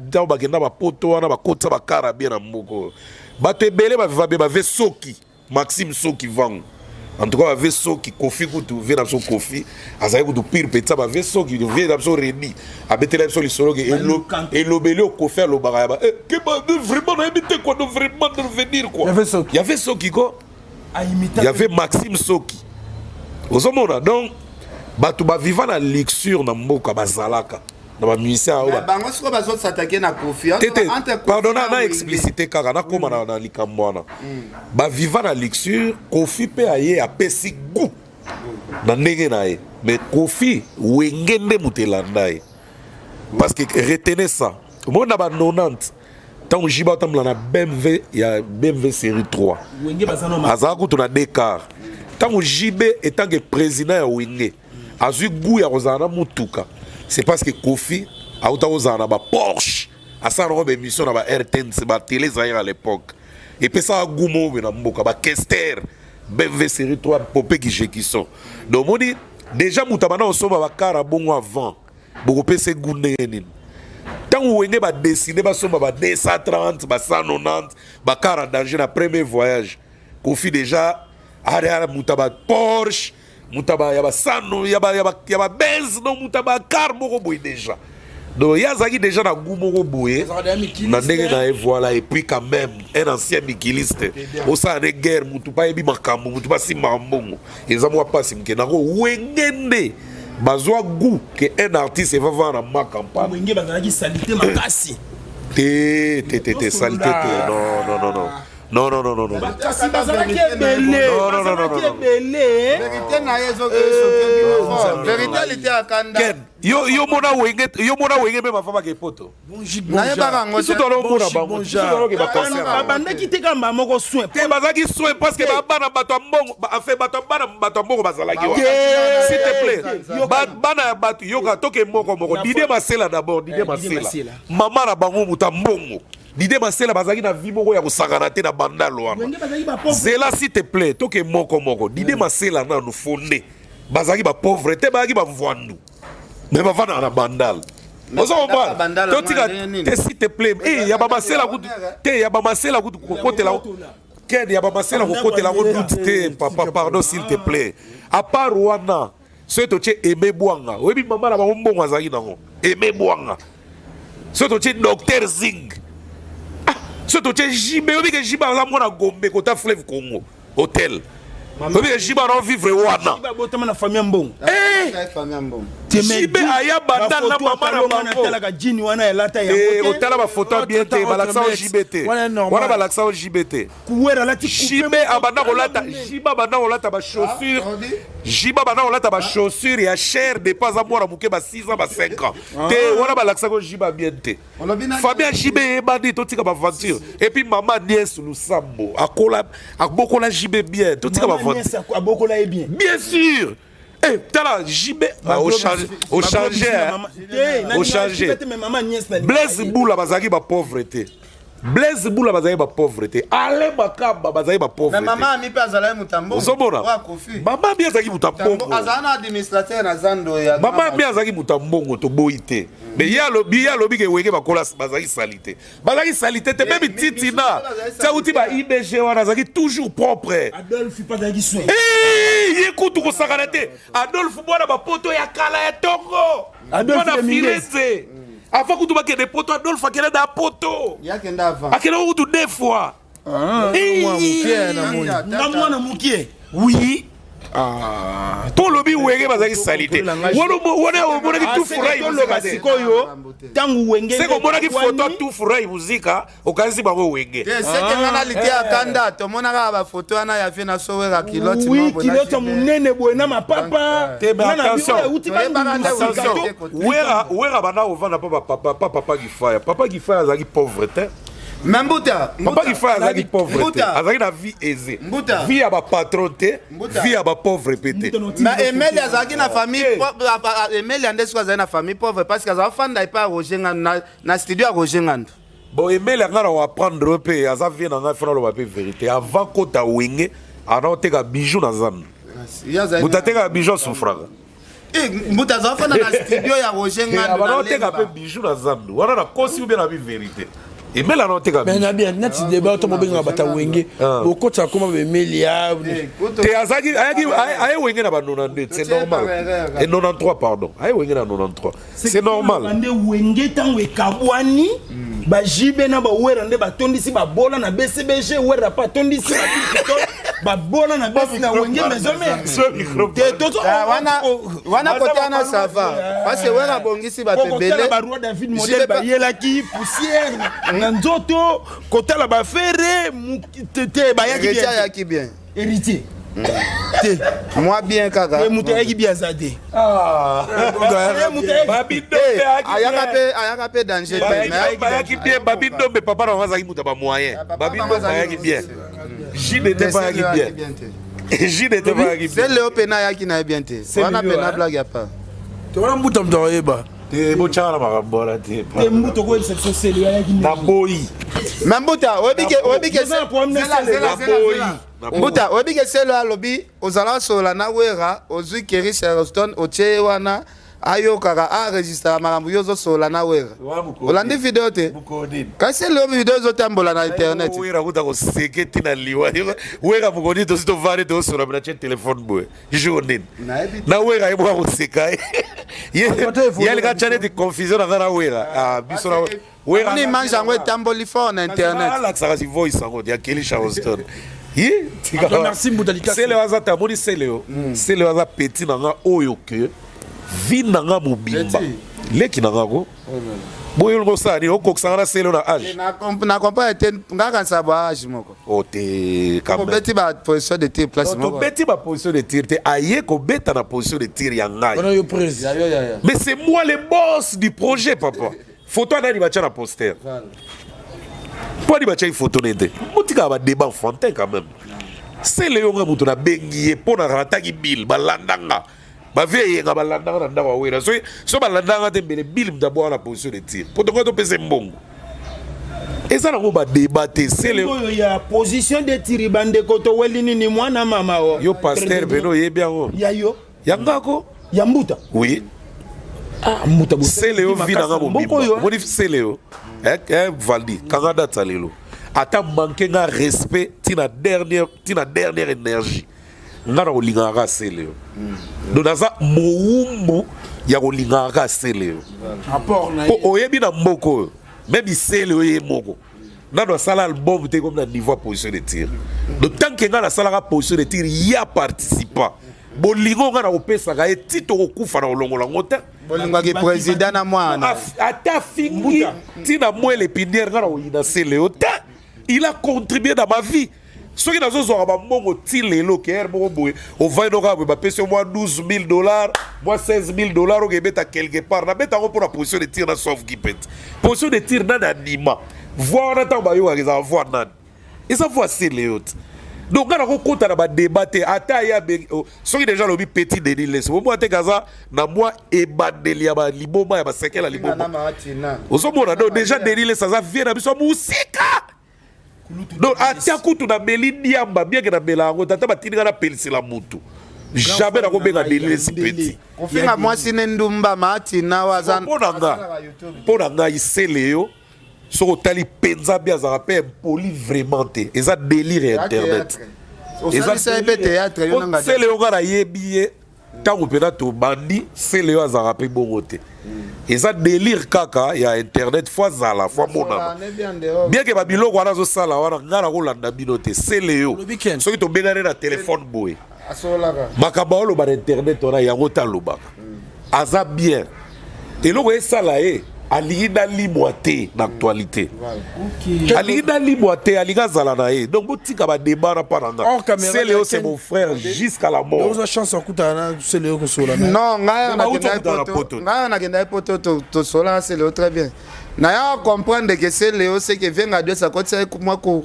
ntango bakenda bapoto wana, bakotisa bakara bien na mboka. Bato ebele baviva bien, bave Soki, Maxime Soki Vango, en tout cas bave Soki, Kofi kutu, vie na biso Kofi azalaki kutu pire petit. Bave Soki, vie na biso Redi abetela biso lisolo ke elobeli oyo Kofi alobaka ya ba ke vraiment nayebi te quoi, de vraiment de venir quoi. Y avait Soki ko, y avait Maxime Soki, ozomona. Donc bato baviva na luxure na mboka, bazalaka na bamusicien oyo. Bango sikoyo bazosatake na Kofi. Te te, pardon, na explicité kaka nakóma na likambo wana. Baviva na luxure, Kofi mpe aye apesi goût na ndenge na ye. Mais Kofi, Wenge nde moto elanda ye, parce que retenez ça, omoni na ba 90, ntango JB atambola na BMW ya BMW série 3, azala kutu na Dakar. Ntango JB etanke président ya Wenge azwi goût ya kozala na mutuka, c'est parce que Kofi auta kozala na baporsche, asala nango baémission na ba RTNC, batélé Zaire à l'époque, epesaka goût moko boye na mboka, bakester BMW série 3 popeki jekison. Donc omoni déjà moto abanda kosomba bakara bongo avant, bokopesa goût ndenge nini? Ntango Wenge badesine basomba ba 230, ba 190, bakara danger na premier voyage, Kofi déjà area moto ya baporsche, moto ya basano, ya babenz, donc moto ya bacar moko boye déjà. Donc ye azalaki déjà na goût moko boye na ndenge na ye, voilà. Et puis quand même un ancien mikiliste osala ne guerre, mutu mpe ayebi makambo, mutu mpe asimbaka mbongo, eza mwa mpasi moke nango. Wenge nde bazwa goût ke un artiste evavanda na ma campagne. Wenge bazalaki salité makasi. Te te te te, salité te, non non non non non non non non non. Kasi bazalaki ebele, bazalaki ebele. Vérité na ye vérité lite akanda. Ken, yo mona Wenge, yo mona Wenge mpe bafamaka epoto. Nayebaka yango. Biso tolomona bango. Babandaki te kamba moko soin. Te, bazalaki soin parce que bana bato ya mbongo, enfin bato bana bato ya mbongo bazalaki wana. S'il te plaît, bana ya bato, yoka, toke moko moko. Dide Masela d'abord, Dide Masela, mama na bango moto ya mbongo. Dide Masela bazalaki na vie moko ya kosakana te na Bandalo wana. Zela, s'il te plaît, toke moko moko. Dide Masela nanu fonde, bazalaki bapauvre te, bazalaki bamvwandu, mais bavandaka na Bandal, oza comprendre? Totika te, s'il te plaît. Eh, ya bamasela kutu te, ya bamasela kutu kokotela ken, ya bamasela kokotela yango doute te, papa, pardon, s'il te plaît. À part wana, soki totie Aime Bwanga, oyebi mama na bango mbongo azalaki nango, Aime Bwanga. Soki totie Docteur Zing, ah, soki totie JB, oyebi ke JB aza mwana Gombe, kota Fleuve Congo Hotel, oyebi ke JB ana vivre wana. Botama na famille ya mbongo. JB aya Bandal na mama na bango. Natalaka jini wana elata yango. Otala bafoto bien te, balakisa o JB te wana, balakisa o JB te. Kuwera alati. JB abanda kolata, JB abanda kolata bachaussure, JB abanda kolata bachaussure ya cher depuis aza mwana moke, ba 6 ans, ba 5 ans te. Wana balakisaka o JB bien te. Famille ya JB eyebani, totika baventure. Et puis mama Nies Lusambo akola, abokola JB bien, totika baventure. Abokola ye bien. Bien sûr. Eh, tala JB ochange, ochange. Blaise Bula bazalaki bapauvre te, Blaise Bula bazalaki bapauvre te, Alain Makamba bazalaki bapauvre. Mama Ami mpe azalaki moto ya mbongo. Ozomona, mama Ami azalaki moto ya mbongo. Azala na administrateur na zando ya. Mama Ami azalaki moto ya mbongo, toboyi te. Mais ye alobi, ye alobi ke Wenge bakola bazalaki sali te, bazalaki sali te te. Même Titina ti auti ba IBG wana, azalaki toujours propre. Adolphe mpe azalaki soin. Ye kutu kosakana te. Adolphe mwana bapoto ya kala ya tongo, mwana Firenze, avant kutu bakende poto. Adolphe akende na poto, akende kutu deux fois. Nga mwana mokie. Oui. Mpo olobi Wenge bazalaki sali te, wana omonaki tufurai. Toloba sikoyo ntango Wenge seke omonaki foto tufurai muzika, okanisi bango Wenge. Te, seke nga na lite ya kanda, tomonaka bafoto wana ya vie na sowera kiloti. Oui, kiloti ya monene boye na mapapa. Te, mais attention. Euti Attention, Wera, Wera banda kovanda mpo papa, papa Gifaya, papa Gifaya azalaki pauvre te. Mais Mbuta, papa Gifaya azalaki pauvre te. Mbuta. Azalaki na vie aisée. Mbuta. Vie ya bapatron te. Mbuta. Vie ya bapauvre mpe te. Mais Emeli azalaki na famille Emeli ande soki azalaki na famille pauvre, parce que azala fanda epai ya Roger Ngandu, na studio ya Roger Ngandu. Bon, Emeli anga na koapprendre mpe aza vie na ngai, fona aloba mpe vérité. Avant kota Wenge, ana oteka bijou na zando. Ye azalaki Moto atekaka bijou asufraka. Eh, Mbuta, azala fanda na studio ya Roger Ngandu abana na oteka mpe Lemba. bijou na zando wana, nakosi ubie na bi vérité, Emeli ana oteka Mais bijou. na bien neti débat to bobengaka bato ya Wenge, bokotisa koma bemelia. Eh, kutu- Te, azalaki ayaki aye Wenge na ba 92, c'est normal. Et 93, pardon, aye Wenge na 93, c'est normal. Nde Wenge ntango ekabwani, bajibe na bawera nde batondisi babola na BCBG. Wera mpe atondisi babola na besi na Wenge Maison Mère. Ce micro. Te, tozo Ah, wana kote wana ça va, parce que Wera abongisi bato kotala ebele. Baroi David modèle bayelaki poussière na nzoto, kotala bafere te, bayaki Héritier bien te. ayaki bien. Héritier te. Moi bien kaka. Te, moto ayaki bien aza te. Eh, moto ayaki- Babi Eh, Ndombe ayaki ayaka bien. mpe, ayaka mpe danger te, Babi mais Ndombe ayaki bien. Babi Ndombe, papa na bango azalaki moto ya bamoyen. papa Babi na bango Ndombe ayaki azalaki bien, JDT mpe ayaki bien, bien te. JDT mpe ayaki bien. Sele oyo pena ayaki na ye bien te, wana pena blague ya pa. To wana Mbuta moto akoyeba. Te, botyaka na makambo wana te. Te, Mbuta, okoyebisa biso Sele ayaki nini? Naboyi. Mais Mbuta, oyebi ke Toza na problème na Zela, Sele. zela, zela, Naboyi. zela. Naboyi. Mbuta, oyebi ke Sele alobi ozala solola na Wera, ozwi Keri Charleston, otie ye wana ayokaka, aenregistraka makambo yo ozosolola na Wera. Olandi video te? Kasi Sele oyo video ezotambola na internet. Wera kuta koseke ntina liwa. Wera mokoni tosi tovandi, tosola na tie telefone boye jour nini na Wera ye moka koseka ye. Ye alinga tya neti confusion na nga na Wera. Ah, biso na Wera. Amoni image yango etamboli fort na internet. Alakisaka si voice yango ya Kelly Charleston ye. Attends, merci, Mbuta Likasi. Sele aza te, amoni Sele oyo, Sele oyo aza petit na nga oyo ke vie na nga mobimba, leki na nga ko boye olingo osala nini, okokisanga na Sele oyo na age. Na comprendre te, nga kanisa ba age moko. O te, quand même. Obeti ba position de tir place moko. Tobeti baposition de tir te, aye kobeta na position de tir ya ngai. Wana yo prise. Mais c'est moi le boss du projet, papa. Photo anani batya na poster mpo ani batyaki photo ne te? Botikaka badébat enfantin quand même. Sele yo nga moto nabengi ye mpo na rataki bile, balandanga bavie eyenga, balandanga na ndako ya Wera. So so balandanga te, mbele bile moto abwaka na position de tir mpo tonga topesa mbongo. Eza nango badébat te, Sele. Oyo ya position de tir, bandeko, toweli nini mwana mama o? Yo pasteur pene oyebi yango. Ya yo. Yangako. Ya Mbuta. Oui. Ah, Mbuta. Sele yo vi nanga mobimba. Oyo. Omoni Sele yo, eh, Valdi kanga data lelo, ata manke nga respect ntina dernière énergie, nga na kolingaka kaka Sele yo. Donc naza mowumbu ya kolingaka kaka Sele yo. Rapport na mpo oyebi na mboka oyo, même Sele oyo ye moko nano asala album te comme na niveau ya position de tir. Donc tant que nga nasalaka position de tir ya participant, bolingo nga na kopesaka ye ti tokokufa na kolongola yango te. Bolingwaki président na mwana. Ata afingi ntina moelle épinière, nga na koyina Sele yo te. Il a contribué dans ma vie. Soki nazozwaka bambongo ti lelo, kr moko boye ovandi noka boye, bapesi yo mwa 12 000 dollars, mwa 16 000 dollars, oyo ebeta quelque part, nabeta yango mpona position de tir na sauve gipet. Position de tir nani anima voix wana? Ntango bayokaka ezala voix nani? Eza voix Sele yo te. Donc nga nakokota na badébat te. Ata aye oh, soki déjà alobi petit Denis Lesi, bomwa te kaza na mwa ebandeli ya baliboma ya basekele ya liboma ozomona. Donc déjà Denis Lesi aza vie na biso ya mosika. Donc ata kutu nameli diamba, bien ke namela yango, tata batindi nga napelisela mutu, jamais nakobenga Denis Lesi petit. Kofinga mwasi ne ndumba maatina oyo aza. Mpo na ngai, Sele yo soki otali mpenza bi azalaka mpe impoli vraiment te, eza délire ya internet. Osalisa ye mpe théâtre, yo nanga. Sele yo nga nayebi ye ntango mpena tobandi, Sele yo azalaka mpe bongo te, eza délire kaka ya internet. Fo azala, fo amonana bien ke babiloko wana azosala wana, ngai nakolanda bino te. Sele yo Olobi Ken. soki tobengani na telefone boye. Makambo aoloba na internet wana, yango te alobaka. Aza bien. Eloko esala ye, alingi nalimwa te na actualité, alingi nalimwa te, alingi azala na ye. Donc botika badébat na mpa na nga. Celeo, c'est mon frère jusqu'à la mort. Oza chance akutana na Celeo, kosola? Non, ngai nakendaki poto, tosola na Celeo très bien. Naya comprendre que Celeo, c'est que Venga Dios akotisa mwa cours,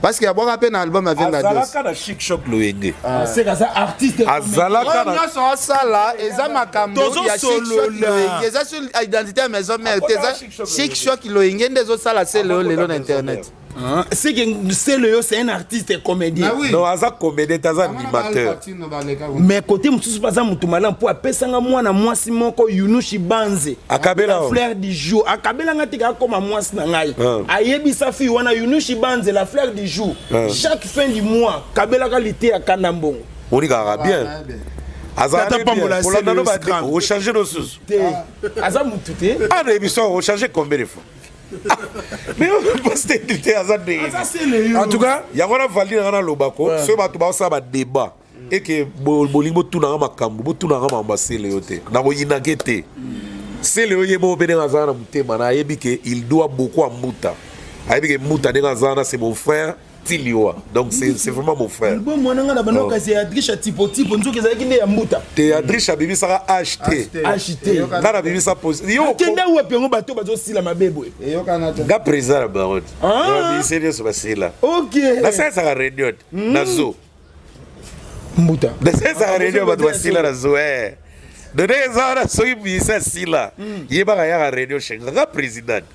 parce que abwaka mpe na album ya Venga Dios. Azalaka na Chic Choc Loyenge. Aza artiste. Azalaka na nyonso asala eza makambo ya Chic Choc Loyenge, eza sur identité ya Maison Mère te. Eza Chic Choc Loyenge nde ezosala Celeo lelo na internet. C'est que Celeo, c'est un artiste comédien. Ah oui. Non, aza comédien te, aza animateur. Mais côté mosusu mpe aza motu malamu, mpo apesanga mwana mwasi moko, Yunushi Banze. Akabela? La fleur du jour. Akabelanga te, akoma mwasi na ngai. Ayebisa fille wana, Yunushi Banze, la fleur du jour, chaque fin du mois kabelaka lite ya kanda mbongo. Onikaka bien. Tata Pambola. Ochange nosusu. Te, aza mutu te. Ah, na émission ochange combien de fois? Mais poste te, aza ndenge. En tout cas, yango wana valide nanga nalobako, soki bato baosala badébat eke bolingi botunanga makambo, botunanga makambo asele yo te, nakoyinake te. Sele oyo ye moko mpe ndenge azala na motema na ayebi ke il doit beaucoup à Mbuta, ayebi ke Mbuta ndenge aza wana, c'est mon frère Tiliwa, donc c'est vraiment mon frère. Album mwana nga na bando kasi ya Adrisha tipo tipo, nzoki ezalaki nde ya Mbuta. Te, Adrisha abimisaka HT. HT. Nga nabimisa yo. Akende wapi yango? Bato bazosila mabe boye. Nga président na bango te. Ah. Bamisi nyonso basila. Ok. Nasalisaka réunion te na zo. Mbuta. Nasalisaka réunion, bato basila na zo. Donc ndenge eza wana, soki misi asila, yebaka yaka réunion chez nga président.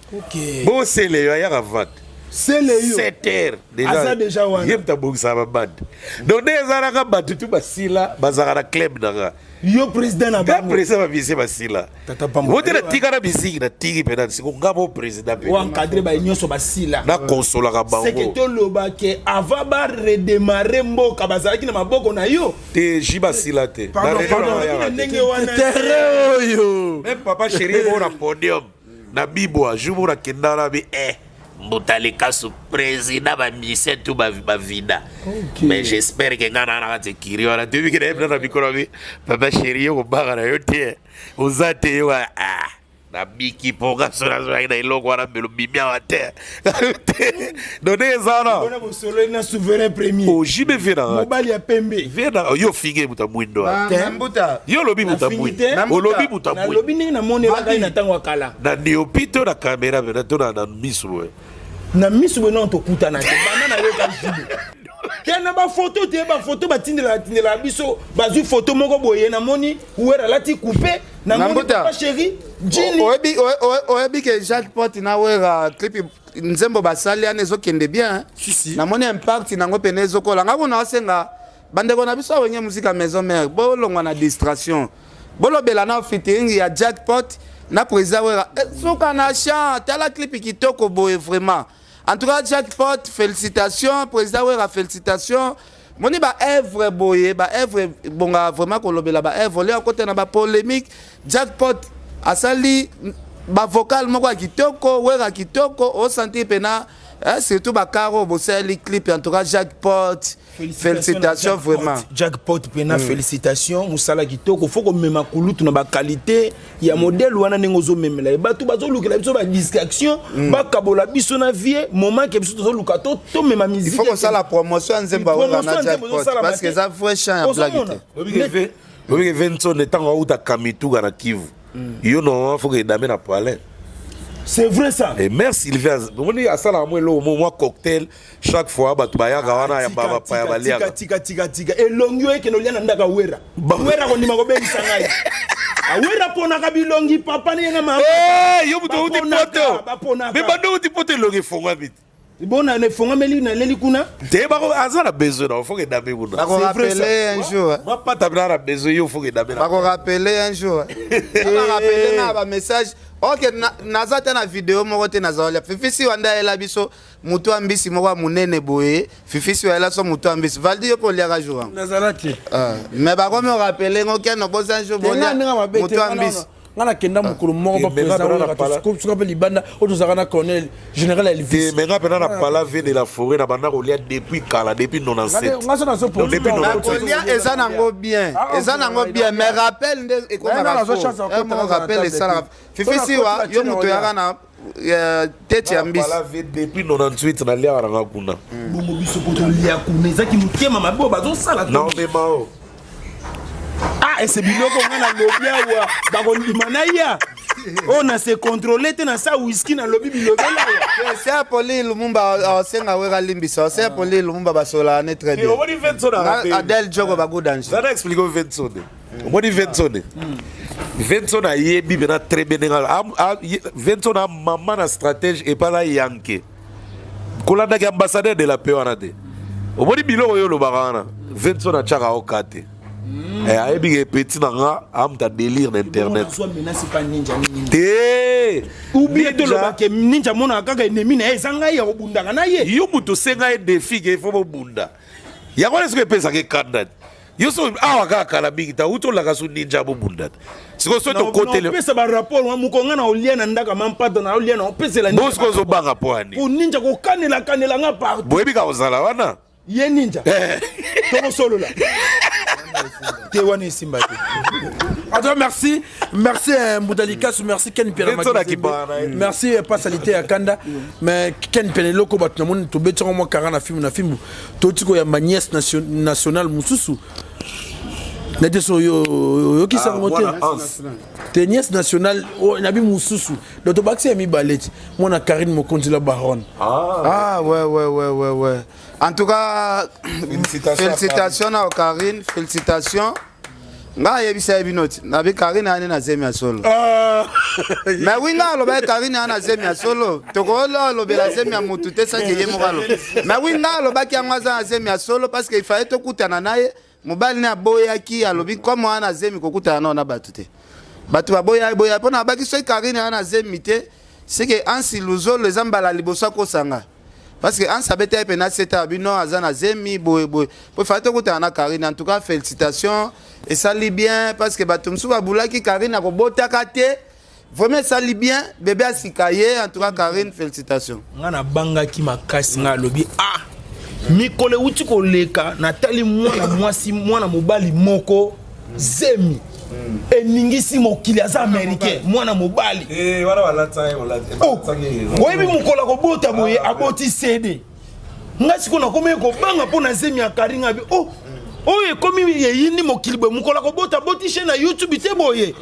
Bosele yo ayaka vente. Sele yo. 7 heures. Aza déjà wana. Ye moto abongisaka babande. Donc ndenge ezalaka, bato tu basila bazalaka na club na nga. Yo président na nga bango. Président bamisi basila. Tata Pambola. Bote natika na misiki, natiki mpena siko nga mo président mpe. Oencadre baye nyonso basila. Nakonsolaka seke bango. Toloba ke avant baredémarre mboka, bazalaki na maboko na yo. Te, ji basila te. Na Pardon, réunion na pardon, yaka na te. ndenge wana. Terrain oyo. Même papa chéri mo na podium na bibwa jour mo nakenda na bi Mbuta Likasu, président bamusicien tout bavida. Mais j'espère ke nga na na kati kiri wana toyebi ke nayebi na mikolo bi papa chéri yo kobanga na yo te, oza te yo. Ah, nabiki mpo nga so nazwaki na eloko wana mbelo bimi awa te. Donc ndenge eza wana. Bona bosololi na souverain premier. Ojibe vie na nga. Mobali ya pembe. Vie na yo, finge moto ya mwindo wana. Mbuta. Yo olobi moto ya Nafingi mwindo. te. Olobi moto ya mwindo. Nalobi ndenge namonelaka ye na ntango ya kala. Na niopi to na caméra mpe to na miso boye? Na miso boye nano tokutana te, banda nayoka jibe te na bafoto te. Bafoto batindelaka tindelaka biso, bazwi foto moko boye, namoni Wer alati coupe, namoni Mbuta. papa chéri jini. Oyebi ke Jacques Pot na Wera, clip nzembo basali wana ezokende bien. Si, si. Namoni impact nango pene ezokola. Nga kuna asenga bandeko na biso Awenge Musica Maison Mère, bolongwa na distraction, bolobela na featuring ya Jackpot na président Wera. Suka na chant, tala clip kitoko boye vraiment. En tout cas Jackpot, félicitations. Président Wera, félicitations. Moni baœuvre boye, baœuvre bonga vraiment kolobela baœuvre olia akota na bapolémique. Jackpot asali bavocal moko ya kitoko, Wera kitoko, osentir mpena surtout bakaro bosali clip. En tout cas Jackpot, félicitations vraiment. Jackpot mpena, félicitation, mosala kitoko. Fo komema kulutu na baqualité ya modèle wana ndenge ozomemela ye. Bato bazolukela biso badistraction, bakabola biso na vie moment ke biso tozoluka tomema Il faut kosala promotion ya nzembo ya Wera na Jackpot, parce que eza vrai chant ya blague te. Obike Vensone, ntango auta Kamituga na Kivu, yo normalement faut kedame na palin. C'est vrai ça. Et mère Sylvie omoni asalaka mwa eloko mo mwa cocktail chaque fois bato bayaka wana ya bapaya baliaka. Tika, tika, tika. Elongi oyo ekende olia na ndako ya Wera. Wera kondima kobengisa ngai. Awera ponaka bilongi papa ndenge mama. Yo moto outi poto. Baponaka. Me bando outi poto, elongi efongwami te. Bona efongwameli, naleli kuna. Te, bako aza na besoin na faut kedame kuna. Bakorapele un jour. Mapata mpe na besoin yo, faut kedame na. Bakorapele un jour, barapele nga bamessage. Ok, naza te na video moko te, naza olia fifisi wanda ayela biso motu ya mbisi moko ya monene boye. Fifisi ayela so motu ya mbisi. Valdi, yo mpe oliaka jour yango? Nazala te. Mais bakomi orapele ngo keno boza un jour bolia motu ya mbisi. Nga nakenda mokolo moko Te, mais nga pena na pala- baprésident mpe libanda oyo tozalaka na colonel général Elvis. Te, mais nga mpena na pala vie de la forêt na banda kolia depuis kala, depuis 97. Nga so nazo Donc, depuis 97. Kolia eza nango bien, Ah, eza nango bien, mais rappel nde ekomaka nazo faux. chance ya Eh, kokota moko na rappel table esalaka te. Fifi So Siwa, nakoti yo na moto chaîne. oyaka na tete ya mbisi. Pala vie depuis 98, naliaka nanga kuna. Bongo biso po tolia kuna, ezaki motema mabe oyo bazosala. Na omema o. Ah, ese biloko nga nalobi awa, bakondima na ya oyo na se contrôle te, na sa whisky, nalobi bilobela awa. Se Apoli Lumumba asenga Wera limbisa, ose Apoli Lumumba basolaka ne très bien. Omoni Venso na Na rappel. Adel Jogo bagudange. Zana explique o Venso de. Omoni Venso de. Venso nayebi mpena très bien ndenge Venso na mama na stratège epa na yanke kolandaki ambassadeur de la paix wana te. Omoni biloko oyo olobaka wana, Venso natiaka oka te. Eh, ayebi ke petit na nga amuta délire na internet. Nazwa menace pa Ninja nini? Te. Ou bien Ninja- tolobake Ninja amonaka kaka ennemi na ye eza ngai ya kobundaka na ye. Yo moto osenga ye défi ke fo bobunda, yango wana soki epesaka ekanda te. Yo so awa kaka kala mingi ta uti olaka so Ninja bobunda te. Sikoyo so tokotele Opesa barapport wa moko, nga na olia na ndako ya mampata, na olia na opesela. Bo sikoyo ozobanga mpo ani? Po Ninja kokanela kanela nga partout. Boyebi ka kozala wana. Ye Ninja tokosolola te, wana esimba te. En tout cas, merci. Merci Mbuta Likasu, merci Ken Piana Benzo na Makizembe. kibana, eh. Merci Pasalité ya Kanda. Mais Ken Piana eloko bato namoni tobeti yango mwa kara na film na film. Toti koyamba nièce nationale mosusu. Nete so yo oyokisa yango te. Mwana Hans. Te, nièce nationale oyo nabi mosusu. Donc tobakisi ya mibale ti. Mwana Karine Mokonzi la baronne. Ah ouais. En tout cas, Félicitations à félicitations na Karine, félicitations. Nga ayebisa ye bino ti nabi Karine ayani na zemi ya solo. Mais oui, nga alobaki Karine aya na zemi ya solo. Tokola alobela zemi ya motu te saki ye moko aloba. Mais oui, nga alobaki yango, aza na zemi ya solo parce que il fallait tokutana na ye. Mobali ne aboyaki, alobi comme aya na zemi, kokutana nao na bato te. Bato baboya boya mpo na abaki soki Karine aya na zemi te, c'est que Ansi Luzolo eza mbala liboso akosanga. Parce que Ansi abeta ye mpe na seta bino aza na zemi boye boye. Po fallait tokutana na Karine. En tout cas, félicitations. Esali bien parce que bato mosusu babulaki Karine akobotaka te. Vraiment esali bien, bébé asika ye. En tout cas, Karine, félicitations. Nga nabangaki makasi, nga alobi ah, mikolo euti koleka, natali mwana mwasi, mwana mobali moko, zemi eningisi mokili, aza américain, mwana mobali. Oh, oyebi mokolo akobota boye, aboti cd. Nga sikoyo nakomi kobanga mpo na zemi ya Karine abi oh, oyo ekomi eyindi mokili boye, mokolo akobota aboti chaîne na YouTube te boye.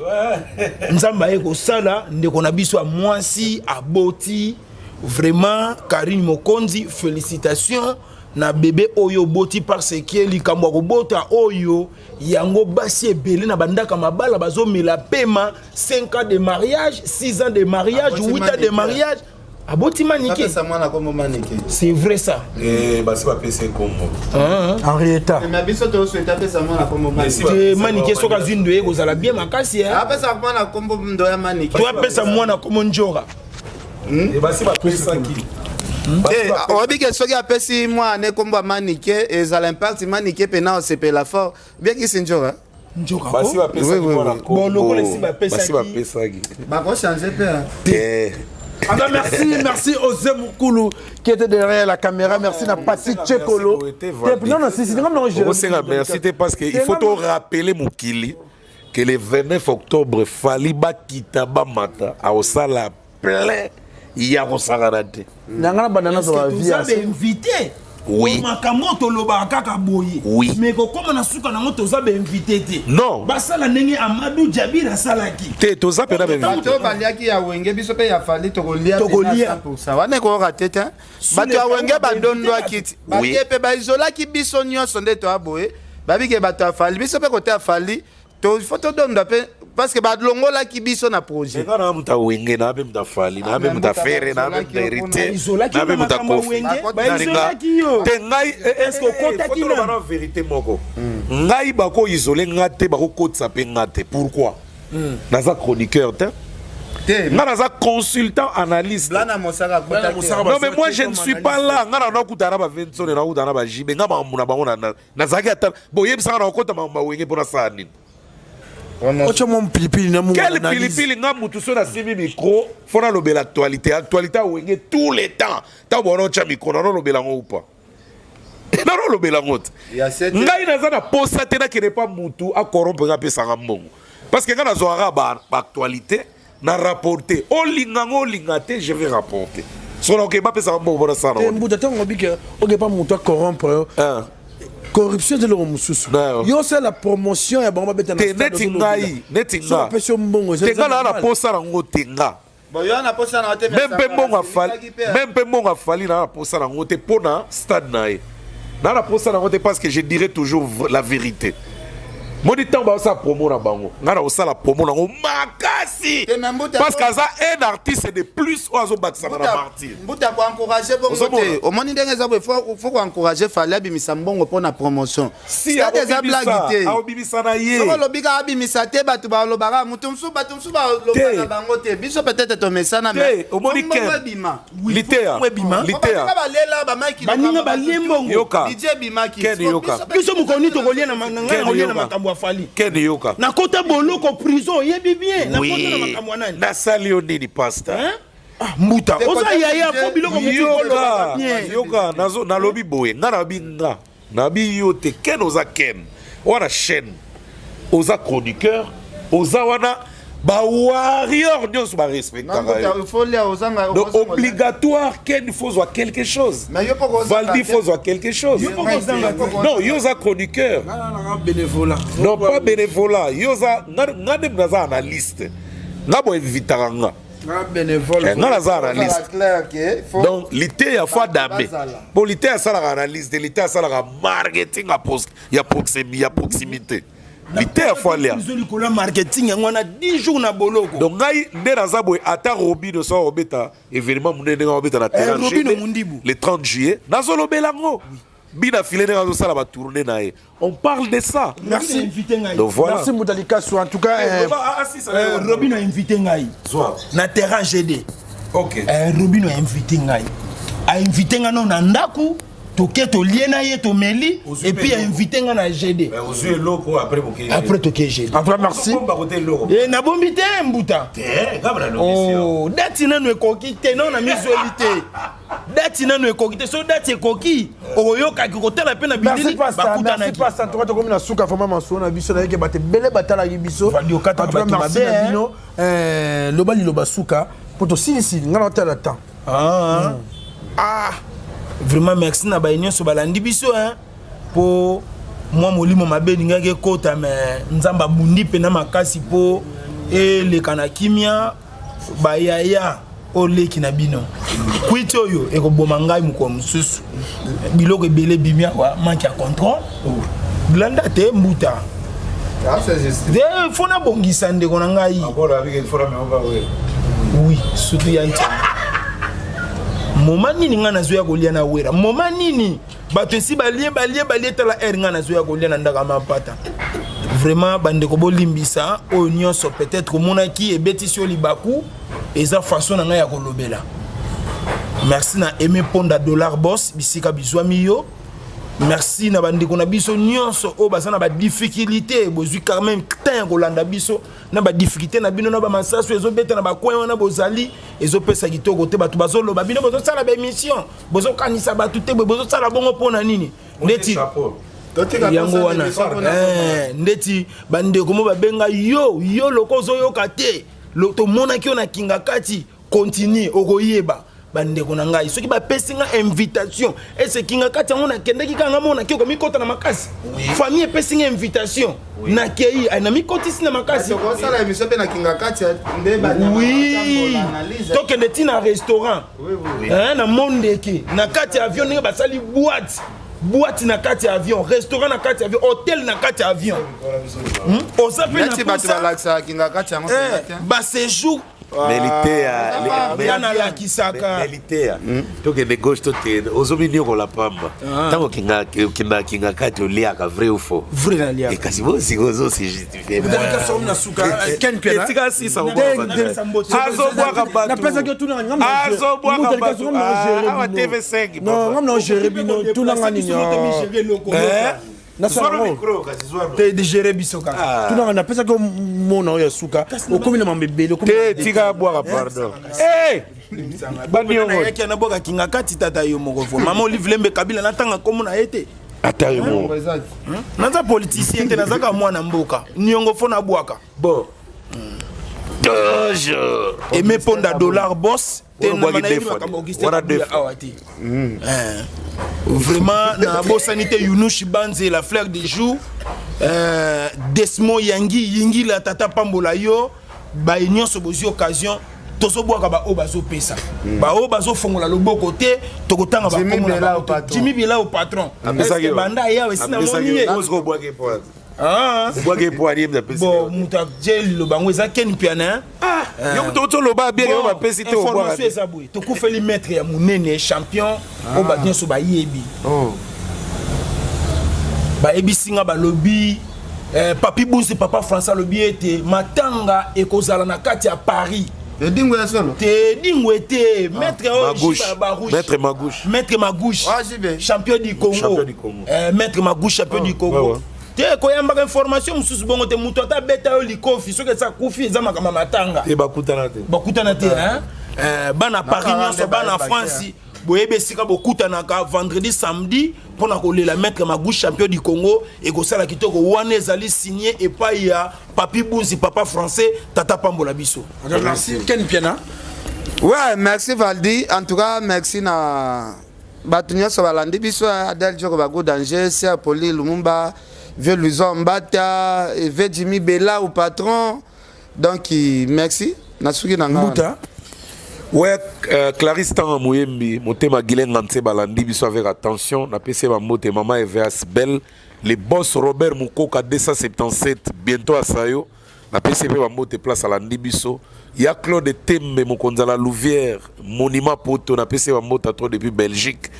Nzambe aye kosala, ndeko na biso ya mwasi aboti. Vraiment, Karine Mokonzi, félicitation na bébé oyo oboti, parce que likambo ya kobota oyo yango, basi ebele na bandaka mabala bazomela pema 5 ans de mariage, 6 ans de mariage, Aboti 8 ans de manike. mariage, aboti manike. Apesa mwana kombo Manike. C'est vrai ça. Basi bapesa ekombo. Henrietta. Mais biso tosouhaite apesa mwana kombo Manike. Te, Manike soki azwi ndoye ekozala bien makasi, eh. Apesa mwana kombo ndo ya Manike. To apesa mwana kombo Njora. Basi bapesaki. Eh, oyebi ke soki apesi mwana kombo ya Manike, ezala impact. Manike mpena osepela fort bien kisi Njora. Njoka. Basi ko? bapesaki Oui, mwana oui. Bon, lokola esi kombo. bapesaki. Basi bapesaki. Bakochange mpe. Te. Alors merci, merci Osé Mukulu qui était derrière la caméra. Merci na Pati Tchekolo. Non, non, si, si, non, non, Okosenga merci te parce que il faut to rappeler mokili que le 29 octobre, Fally bakita bamata aosala plein ya kosakana te. Nanga banana sur la vie. Toza bainvité. Oui. Makambo oyo tolobaka kaka boye. Oui. Mais kokóma na suka nango, toza bainvité te. Non. Basala ndenge Amadou Jabir asalaki. Te, toza mpena bainvité. Bato baliaki ya Wenge, biso mpe ya Fally tokolia. Tokolia. 100 wana ekoyoka te te. Bato ya Wenge badondwaki ti batie mpe baizolaki biso nyonso nde toya boye. Babike bato ya Fally, biso mpe kote ya Fally faut todondwa mpe parce que balongolaki biso na projet. Nga na mutu awenge, na mpe mutu afali, na mpe mutu afere, na mpe mutu héritier, Baizolaki na mpe na mutu makambo ya akofi. Wenge, baizolaki yo. Te, ngai Est-ce que okotaki na nanu? vérité moko, ngai bakoisole nga te, bakokotisa mpe nga te. Pourquoi? Naza chroniqueur te. Te. Nga naza consultant analyste. Blana Mosaka Blana akotaki. Mosaka. Non, mais moi je ne suis pas là. Nga na nakutana na bavensone, nakutana na bajibe, nga makambo na bango nazalaki ata boyebisanga na kokota makambo ya Wenge mpo nasala nini? Otya mwa pilipili na Quel pilipili? Nga mutu so nasimbi micro, fo nalobela actualité, actualité awenge tout le temps. Ntango bona otya micro, nanolobela yango upa, nanolobela yango te. Ngai naza na posa te nakende pa mutu acorrompre nga, apesanga mbongo, parce que ngai nazwaka baactualité na rapporter. Olinga ngo, olinga te, je vais rapporter. Soki naoke, bapesaka mbongo mpona sala. Mbuta, ntango obike oke pa moto acorrompre yo, corruption eza eloko mosusu. Yo osala promotion ya bango, babeta. Te, neti ngai, neti nga apesi yo mbongo. Te, nga naa na posa nango te, nga même mpe mbongo afali, même mpe mbongo afali, naa na posa nango te. Mpo na stade na ye, naa na posa nango te, parce que je dirais toujours la vérité. Moni, ntango baosala promo na bango, ngai na kosala promo nango makasi, parce que aza un artiste de plus oyo azobakisama na martyr. Mbuta, koencourage bongo te. Omoni ndenge eza boye, faut koencourage Fally abimisa mbongo mpo na promotion. Stade eza blague te. Aobimisa na ye. Soki olobi kaka abimisa te, bato balobaka moto mosusu, bato mosusu balobaka bango te. Biso peut-être tomesana. Te, omoni. Mbongo ebima. Liteya, liteya. Balela bamaki. Baninga balie mbongo. Yoka. Budget ebimaki. Ken, yoka. Biso mokoni tokolia na ngai, nakolia na makambo ya Fally. Ken, yoka. Nakota boloko, prison, oyebi bien, nakota na makambo ya nani? Nasali yo nini, pasteur? Ah, mbuta, oza yaya, fo biloko. Yoka, yoka, nalobi boye, nga nabi, nga nabi yo te. Ken, oza Ken wana chaîne, oza chroniqueur, oza wana, bawarrior nyonso barespectaka yo. Donc obligatoire, Ken faut zwa quelque chose, Valdi faut zwa quelque chose. Non, yo oza chroniqueur. Bénévolat. Non, pas bénévolat. Yo oza, nga nde naza analyste, nga boinvitaka nga. Bénévole. Nga naza analyste. Donc liteya fo adame po liteya asalaka analyse te, liteya asalaka marketing ya proximité. Liteya fo alia. Likolo ya marketing yango wana, 10 jours na boloko. Donc ngai nde naza boye, ata Robino so akobeta événement monene, ndenge akobeta na terrain Robino Mundibu. Le 30 juillet, nazolobela yango. Bina file ndenge azosala batournée na ye, on parle de ça. Merci. Invité ngai. Donc voilà. Merci, Mbuta Likasu, en tout cas. Robino invité ngai na terrain GD. Robino invité ngai, ainvité ngai no na ndako, toke tolie na ye, tomeli, et puis ainvité ngai na GD. Ozwi eloko après. Après toke GD. En tout cas, merci. E nabombi te, mbuta. Oh, date nanu ekoki te, no na mizweli te. Date nanu ekoki te. So date ekoki, okoyokaki kotala mpe na bilili. Bakutanaki. Pasteur, en tout cas tokomi na suka vraiment masolo na biso. Nayeke bato ebele batalaki biso. Merci na bino. Loba liloba suka po tosilisi, ngai na otala temps. Ah, vraiment merci na baye nyonso balandi biso mpo mwa molimo mabe elingaki ekota, me Nzambe abundi mpena makasi mpo eleka na kimia. Bayaya, oleki na bino kwiti oyo ekoboma ngai mokolo mosusu. Biloko ebele ebimi awa, manque ya contrôle. Landa te, mbuta te, fo nabongisa ndeko na ngai. Oui, surtout ya ntina moma nini ngai nazoya kolia na Wera, moma nini bato esi balie, balie, balie. Tala heure ngai nazoya kolia na ndako ya mapata. Vraiment, bandeko, bolimbisa oyo nyonso peut-être omonaki ebetisi yo libaku, eza façon na ngai ya kolobela. Merci na Aimé Ponda Dollar Boss, bisika bizwami yo. Merci na bandeko na biso nyonso oyo baza na badifficulté, bozwi quand même temps ya kolanda biso na badifficulté na bino, na bamasasu ezobeta na bacoin wana bozali, ezopesa kitoko te. Bato bazoloba bino bozosala baémission, bozokanisa bato te boye, bozosala bongo mpo na nini? Ndeti yango wana, ndeti bandeko mo babenga yo, yo loko ozoyoka te, tomonaki yo na kinga kati, continue, okoyeba. Bandeko na ngai, soki bapesi nga invitation, ese kinga kati yango nakendeki kaka nga mo, nakei komikota na makasi. Famille epesi nga invitation, nakei, namikotisi na makasi. Oui, tokende ti na restaurant na mondeke na kati ya avion, ndenge basali boîte, boîte na kati ya avion, restaurant na kati ya avion, hôtel na kati ya avion. Oza mpe na baséjour. Mais liteya. Nalakisaka. Mais liteya, tokende gauche, tokende, ozominiokola pamba. Ntango okendaka kinga kati, oliaka vrai ou faux? Vrai, naliaka. Kasi bosika ozosi justifie. Etika sisa, azobwaka bato, azobwaka bato awa TV5. Non, ngam na ogere bino, tunanga nini? Nasala yango. Te digérer biso kaka. Ah. Tunanga napesaki yo mona oyo ya suka. Okomi na mambo ebele. okomi te na détail. tika bwaka pardon Eh! Bani yango. Nayaki nabwaka kinga kati tata yo moko vo. Mama Olive Lembe Kabila natanga kombo na ye te. Ata yo moko. Naza politicien te, nazaka mwana mboka. Niongo fo nabwaka. Bon. Toujours. Aimé Ponda dollar boss. Te Wana obwaki nayebi deux fois. makambo Augustin Wana Kabila deux fois. awa te. Eh. Vraiment nabosani te Yunushi Banze la fleur du jour. Desmo Yangi Yingila tata pambola yo baye nyonso bozwi occasion tozobwaka baoyo bazopesa baoyo bazofongola loboko te tokotanga Jimmy bakombo na Bella bango au te. patron. Jimmy Bella au patron. Apesaki Est-ce que yo. banda yawe esi namoni Apesaki ye yo. Mosika obwaki po wapi? Ah. Obwaki po wapi, ye moto apesi Bon yo. moto atie liloba yango eza Ken Piana. Yo moto otoloba bien yo bapesi te obwaka. Information eza boye tokufeli maître ya monene champion oyo bato nyonso bayebi bayebisi nga balobi Papi Bunzi papa français alobi ete matanga ekozala na kati ya Paris. Edingo ya solo. Te dingwe te maître oyo Magouche. Jiba Barouche. Maître Magouche. Maître Magouche. Ah, JB. Champion du Congo. Champion du Congo. Maître Magouche champion du Congo. Ouais, ouais. Te koyambaka information mosusu bongo te moto ata abeta yo likofi soki eza kufi eza makambo ya matanga. Te bakutana te. Bakutana te hein? Bana Paris Nakala nyonso nde bana bayebaki, France boyebi esika bokutanaka vendredi samedi mpona kolela maître Magouche champion du Congo ekosala kitoko wana ezali signé epai ya Papi Bunzi papa français tata pambola biso. Merci Ken Piana. Ouais, merci Valdi. En tout cas, merci na bato nyonso balandi biso Adel Djoko Bago Danger, Sir Poli Lumumba, Vieux Louison Mbata, Vieux Jimmy Bella ou patron. Donc merci. Nasuki na nga. Mbuta. Ouais, Clarisse Tanga Mouyembi, motema Guylain Ngantse balandi biso avec attention, na PC ba mbote mama Evas Bell, le boss Robert Mukoka 277 bientôt à Sayo, na PC pe ba mbote place alandi biso. Ya Claude Tembe mokonza la Louvière, monument poto na PC ba mbote trop depuis Belgique.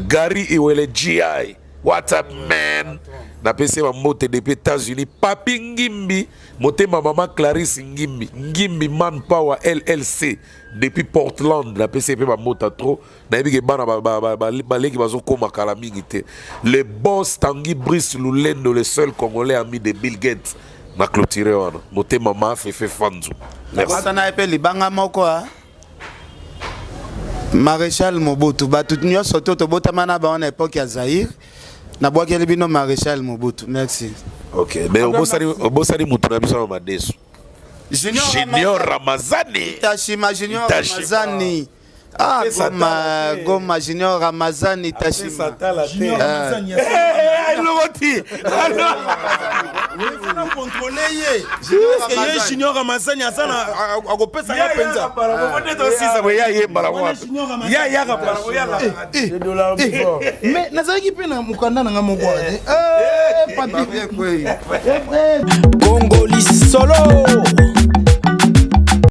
Gary Iwele GI, what's up man? Na PC ba mbote depuis États-Unis. Papi Ngimbi, motema mama Clarisse Ngimbi, Ngimbi Man Power LLC depuis Portland, na PC pe ba mbote trop. Nayebi ke bana baleki bazokoma kala mingi te. Le boss Tanguy Brice Lulendo, le seul Congolais ami de Bill Gates, na clôturé wana. Motema ma Fefe Fanzu. Merci. Nakosana ye mpe libanga moko a Maréchal Mobutu bato nyonso to tobotama na bango na époque ya Zaïre nabwakeli bino Maréchal Mobutu. Merci. Ok, mais obosani mutu na biso ya madesu. Junior, Junior Ramazani. Tashima Junior Tashima. Ramazani. Ah, Après, Goma, Satala te. Goma Junior Ramazani Tashima. Satala te. Junior Ramazani ya Elokoti. Funa contrôler ye. Parce que ye Junior Ramazani aza na akopesa nga mpenza. Mais nazalaki mpe na mokanda na nga moko wana te. Eh, papi. Kwei. Congoli solo.